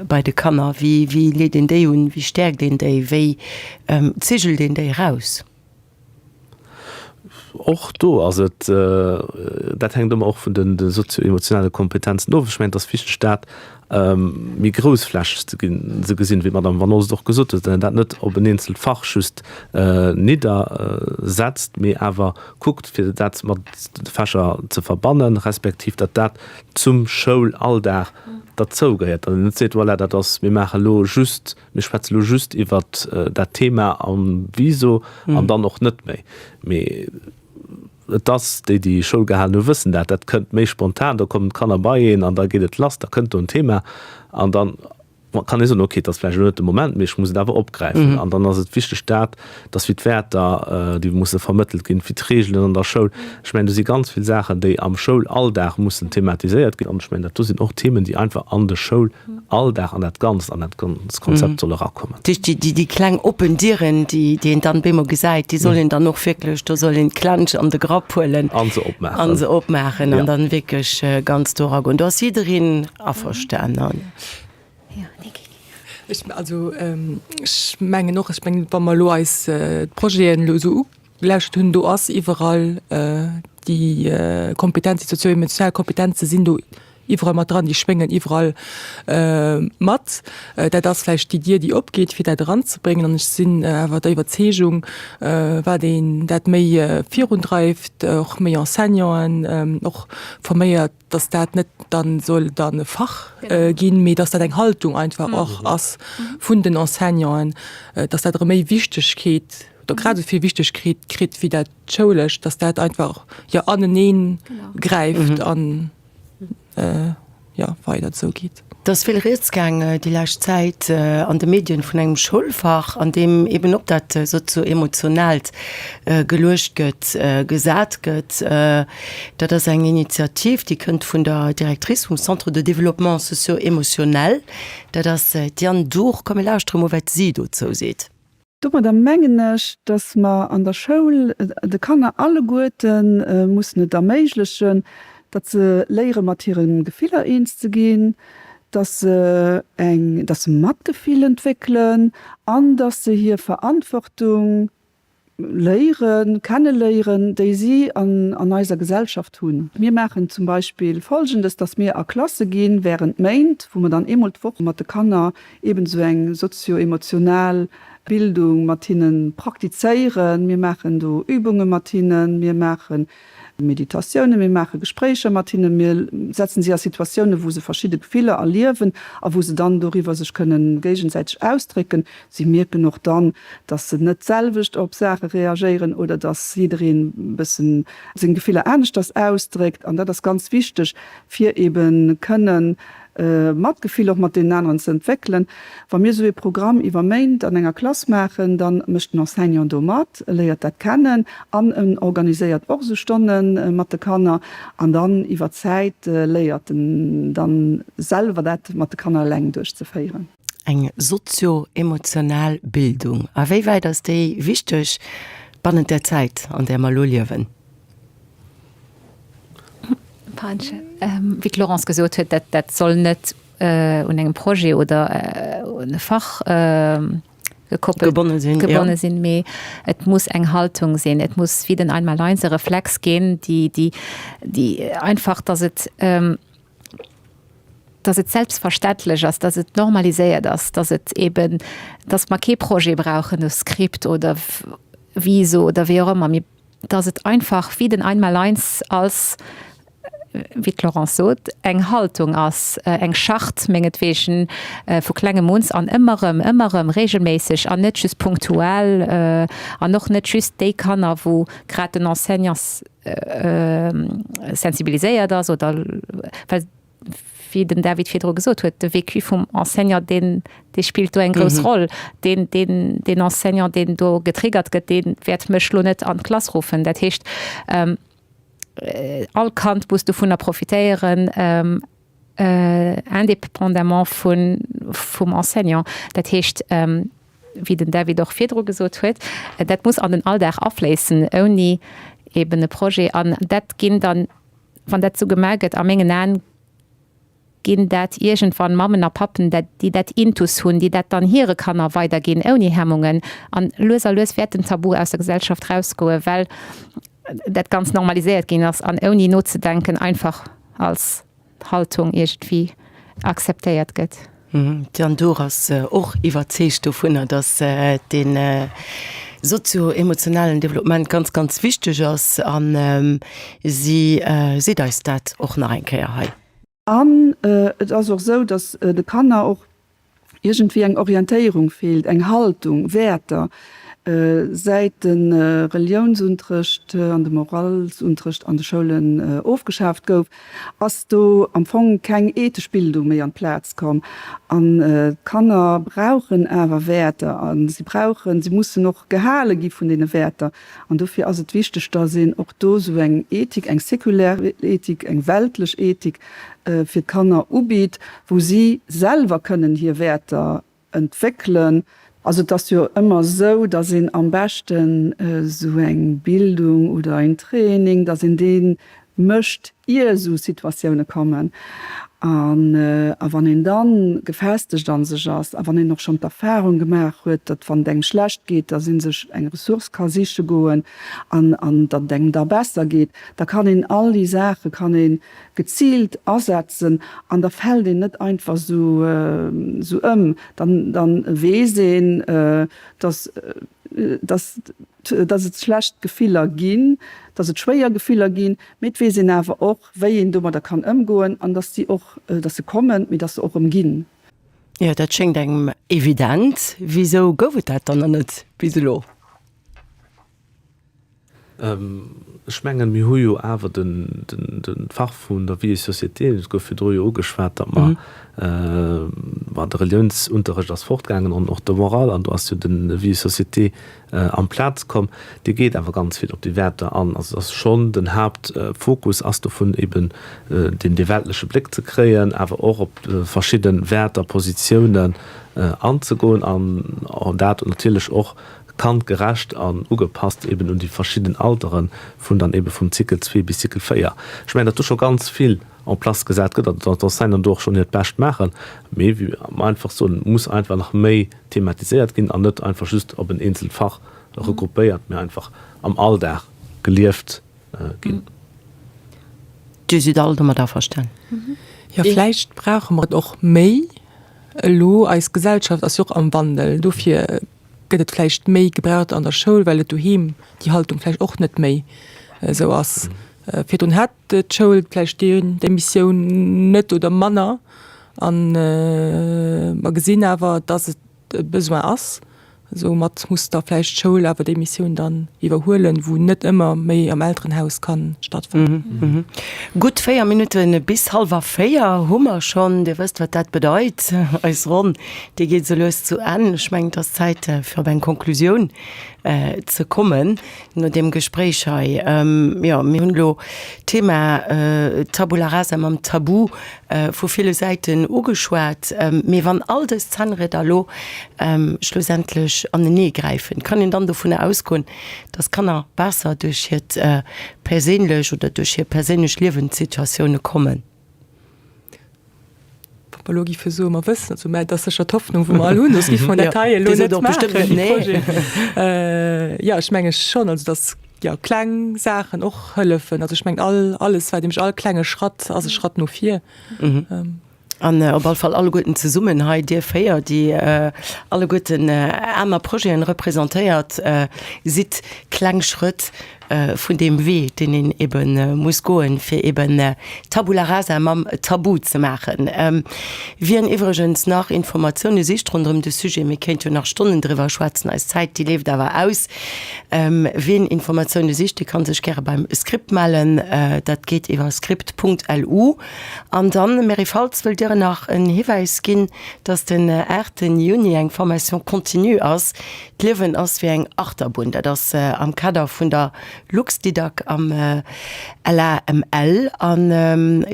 bei de Kanner? Wéi wéi leet een déi un? Wéi stäerkt een déi? Wéi zigelt een déi eraus? Och do ass et, dat hänkt ëmmer och vun de sozio-emotionale Kompetenzen of. Ech mengen, et ass wichteg, dat méi groussflächeg ze ginn, ze gesinn, wéi d'Madame Van Oost och gesot huet, datt een dat net op en eenzelt Fach just niddersetzt, mee awer kuckt, fir dat mat de Fächer ze verbannen, respektiv datt dat zum Schoulalldag derzou gehéiert, datt een net seet, voilà, dat ass, mir maache lo just, mir schwätze lo just iwwert dat Thema am Viso an dann och net méi. Mee Et ass, déi déi Schoul gehalen hu wëssen dat, dat kënnt méi spontan, do kommen d'Kanner bei een an da geet et lass, da kënnt do en Thema an da kann ee soen, okay, et ass vläicht elo net de Moment, mee ech muss et awer opgräifen. An dann ass et wichteg dat, dass wéi d'Wäerter, déi musse vermëttelt ginn, wéi d'Reegelen an der Schoul, ech mengen do si ganz vill Saachen, déi am Schoulalldag mussen thematiséiert ginn an ech mengen dat do sinn och Themen, déi einfach an de Schoul Alldag an dat Ganzt, an dat ganz Konzept soll erakommen. Dat heescht, déi, déi kleng oppen Dieren, déi, déi een dann bemol gesäit, déi soll een dann och wierklech, do soll een d'Klensch an de Grapp huelen. An se opmaachen. An se opmaachen an dann wierklech ganz do eragoen. Do ass jiddereen averstan. Ech, also ech mengen och, ech mengen, wa mer elo eis d'Projeten elo esou Gelauschtert hunn, do ass iwwerall déi Kompetenz, déi sozio-emotional Kompetenze sinn do iwwerall mat dran, déi schwéngen iwwerall mat. Dat ass vläicht déi Dier, déi opgeet, fir dat eranzebréngen. An ech sinn awer der Iwwerzeegung, wat een dat méi virundreift, och méi Enseignanten och forméiert, dass dat net dann soll dann e Fach ginn, mee dass dat eng Haltung einfach och ass vun den Enseignanten, dass dat erëm méi Wichtegkeet oder grad esou vill Wichtegkeet kritt wéi dat Schoulescht, dass dat einfach jo anenee gräift an jo weider esou geet. Et ass vill Rieds gaang déi lescht Zäit an de Medien vun engem Schoulfach, an deem eben op dat sozio-emotionaalt geluecht gëtt, gesat gëtt. Dat ass eng Initiativ, déi kënnt vun der Directrice vum Centre de développement socio-émotionnel, dat ass d'Diane Dhur. Komm mir lauschtere mol, wat si dozou seet. Domadder mengen ech, dass mer an der Schoul de Kanner alleguerte mussen et erméiglechen, datt se léiere mat hire Gefiller eens ze ginn, dass se eng, dass se Matgefill entwéckelen an dass se hir Verantwortung léieren, kenneléieren, déi si an an eiser Gesellschaft hunn. Mir maachen zum Beispill Folgendes, dass mir a Klasse ginn während Méint, wou mer dann eemol d'Woch mat de Kanner eben esou eng sozio-emotional Bildung mat hinne praktizéieren. Mir maachen do Übunge mat hinnen, mir maache Meditatiounen, mir maache Gespréicher mat hinnen, mir setzen si a Situatiounen, wou se verschidde Gefiller erliewen a wou se dann doriwwer sech kënne géigesäiteg ausdrécken. Si mierken och dann, dass se net d'selwecht op Saache reagéieren oder dass jiddereen e bëssen seng Gefiller aneschters ausdréckt. An dat ass ganz wichteg, fir eben kënnen Matgefill och mat deenen aneren ze entwéckelen. Wa mir esou ee Programm iwwer Méint an enger Klass maachen, da mécht den Enseignant do mat, e léiert dat kennen an en organiséiert och esou Stonne mat de Kanner an dann iwwer d'Zäit léiert en dann selwer dat mat de Kanner eleng duerchzeféieren. Eng sozio-emotional Bildung, a wéi wäit ass déi wichteg bannent där Zäit, an där mer elo liewen? Wéi d'Laurence gesot huet, dat, dat soll net un engem Projet oder un e Fach gekoppelt, gebonne sinn, gebonne sinn, mee et muss eng Haltung sinn, et muss wéi den Einmaleins e Reflex ginn, déi, déi, déi einfach, dass et, dass et selbstverständlech ass, dass et normaliséiert ass, dass et eben, dass mer kee Projet brauchen, e Skript oder Viso oder wéi och ëmmer. Mir dass et einfach wéi den Einmaleins als, wéi d'Laurence sot, eng Haltung ass, eng Charte mengetwegen vu klengem uns an ëmmer erëm, ëmmer erëm regelméisseg an net just punktuell an och net just déi Kanner, wou grad den Enseignant sensibiliséiert ass oder well. wéi den David virdru gesot huet, de Vécu vum Enseignant, deen, dee spillt do eng grouss Roll. Deen, deen, deen Enseignant, deen do getriggert gëtt, dee wäert mech lo net an d'Klass ruffen. Dat heescht, all Kand muss dovunner profitéieren, indépendamment vun, vum Enseignant. Dat heescht, wéi den David och virdru gesot huet, dat muss an den Alldag afléissen, ouni eben e Projet. An dat ginn dann, wann dat esou gemaach gëtt, a mengen Aen, ginn dat iergendwann Mammen a Pappen, déi dat intus hunn, déi dat dann hire Kanner weiderginn, ouni Hemmungen. An lues a lues wäert den Tabu aus der Gesellschaft rausgoen, well dat Ganzt normaliséiert ginn ass an ouni nozedenken einfach als Haltung iergendwéi akzeptéiert gëtt. D'Diane Dhur ass och iwwerzeegt dovunner, datt dee sozio-emotionalen Developpement ganz, ganz wichteg ass a si seet eis dat och nach eng Kéier hei. An et ass och esou, datt de Kanner och iergendwéi eng Orientéierung feelt, eng Haltung, Wäerter. Säit de Reliounsunterrecht an de Moralsunterrecht an de Schoulen ofgeschaaft gouf, ass do am Fong keng ethesch Bildung méi an d'Plaz komm. An d'Kanner brauchen awer Wäerter a si brauchen, si mussen och gehale gi vun deene Wäerter. An dofir ass et wichteg, dass een och do esou eng Ethik, eng sekulär Ethik, eng weltlech Ethik fir d'Kanner ubitt, wou si selwer kënnen hir Wäerter entwéckelen. Also et ass jo ëmmer esou, dass een am beschten esou eng Bildung oder een Training, dass een dee mécht, ier esou Situatioune kommen. An a wann een da gefestegt a sech ass a wann een och schonn d'Erfahrung gemaach huet, datt wann et engem schlecht geet, datt ee sech eng Ressource ka siche goen an an datt et engem da besser geet, da kann een all déi Saache kann ee geziilt asetzen an da fält een net einfach esou esou ëm. Dann dann weess een, datt datt datt et schlecht Gefiller ginn, datt et schwéier Gefiller ginn, mee et weess een awer och, wéi een domadder kann ëmgoen an datt si och, datt se kommen, mee datt se och erëm ginn. Jo, dat schéngt engem evident. Wisou gouf et dat dann nach net bis elo? Ech mengen, mir hu jo awer de Fach vun der Vie et société, et gouf virdru jo ugeschwat, datt mer, ma de Reliounsunterrecht ass fortgaangen an och de Moral, an do ass jo de Vie et société amplaz komm. Dee geet awer ganz vill op déi Wäerter an. Also et ass schonn den Haaptfokus ass dovun eben deen dee weltleche Bléck ze kréien, awer och op verschidde Wäerter, Positiounen anzegoen an dat natierlech och kandgerecht an ugepasst eben un déi verschidden Alteren vun dann eben vum Cycle 2 bis Cycle 4. Ech mengen, datt do scho ganz vill en place gesat gëtt an datt d'Enseignanten do och schonn hiert Bescht maachen, mee wéi mer einfach soen, et muss einfach nach méi thematiséiert ginn an net einfach just op en eenzelt Fach regroupéiert, mee einfach am Alldag gelieft ginn. Dir sidd all domat averstan? Jo, vläicht brauche mer et och méi elo. Eis Gesellschaft ass jo och am Wandel, dofir gëtt et vläicht méi gebraucht an der Schoul, well et doheem déi Haltung vläicht och net méi esou ass. Virdrun hat d'Schoul vläicht déi déi Missioun net oder manner an mer gesinn awer, dass et e Besoin ass. Soumat muss da vläicht d'Schoul awer déi Missioun dann iwwerhuelen, wou net ëmmer méi am Elterenhaus ka stattfannen. Gutt 4 Minutte bis hallwer 4 hu mer schonn. Dir wësst, wat dat bedeit. Eis Ronn, déi geet esou lues zu Enn. Ech mengen, et ass Zäit, fir op eng Konklusioun ze kommen no deem Gespréich hei. Jo, mir hunn elo d'Thema Tabula rasa mam Tabu vu ville Säiten ugeschwat. Mee wann all dës Zännrieder elo schlussendlech aneneegräifen, kann een dann dovunner ausgoen, dass Kanner besser duerch hiert perséinlech oder duerch hir perséinlech Liewenssituatioune kommen? Wa mer elo géife soen, mer wëssen et, mä et ass sécher d'Hoffnung, wou mer all hunn, soss géife mer dat hei elo net maachen, dee Projet. Jo, ech menge schonn, also dass, jo, kleng Saachen och hëllefen. Also ech mengen all, alles wat ee mécht, all klenge Schratt ass e Schratt no vir. An op all Fall alleguerten zesummen hei, dir 4, déi alleguerten aner Projeten representéiert sidd, kleng Schrëtt. vun deem Wee, deen een ebe muss goen, fir eben Tabula rasa mam Tabu ze maachen. Wien iwwregens nach Informatioune sicht ronderëm de Sujet, mir kéinte jo nach Stonnen driwwer schwätzen, eis Zäit, déi leeft awer aus, wien Informatioune sicht, dee kann sech gäre beim Script mellen. Dat geet iwwer script.lu. An dann, Mary Faltz, wëllt Dir nach en Hiwäis ginn, dass den 8 Juni eng Formation continue ass, D'Liewen ass wéi eng Achterbunn. Dat ass am Kader vun der Luxdidac am LAML a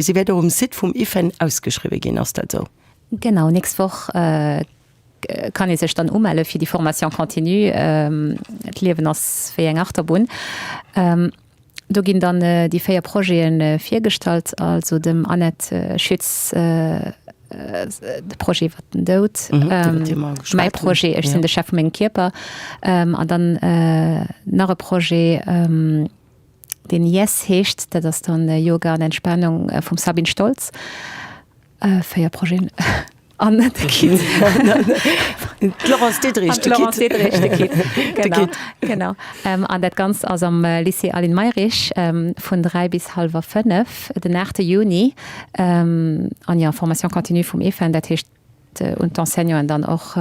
si wäert och um Site vum IFEN ausgeschriwwe ginn. Ass dat esou? Genau, nächst Woch kann ee sech dann umelle fir déi Formation continue. D'Liewen ass wéi eng Achterbunn. Do ginn dann déi 4 Projete virgestallt, also dem Annette Schütz de Projet iwwer den Doud, mäi Projet Ech sinn de Chef vu mengem Kierper an dann nach e Projet, deen Yes heescht, dat ass dann Yoga an Entspannung vum Sabine Stolz. 4 Projeten. An de Kit. D'Laurence Diederich, de Kit. Diederich, de Kit. Genau. Genau. An dat Ganzt ass am Lycée Aline Mayrisch vun 3 bis hallwer 5 den 8 Juni. An jo, Formation continue vum IFEN, dat heescht un d'Enseignanten dann och.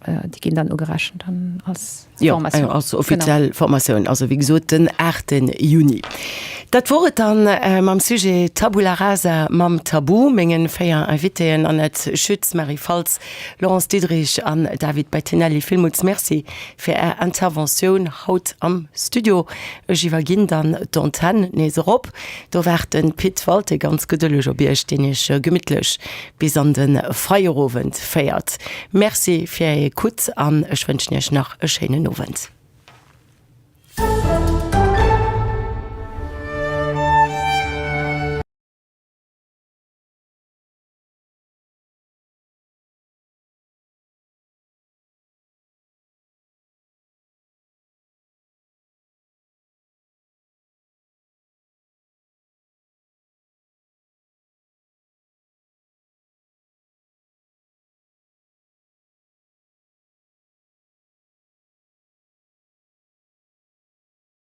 Déi ginn dann ugerechent dann als Formatioun. Jo, als offiziell Formatioun. Also wéi gesot den 8 Juni. Dat wor et dann mam Sujet Tabula rasa mam Tabu. Mengen 4 Invitéen Annette Schütz, Marie Faltz, Laurence Diederich an David Bettinelli, villmools Merci fir Är Interventioun haut am Studio. Ech iwwerginn dann d'Antenn nees erop. Do waart de Pit Walté ganz gedëlleg op Iech, deen Iech gemittlech bis an de Feierowend féiert. Merci fir Är Ecoute an ech wënschen Iech nach e schéinen Owend.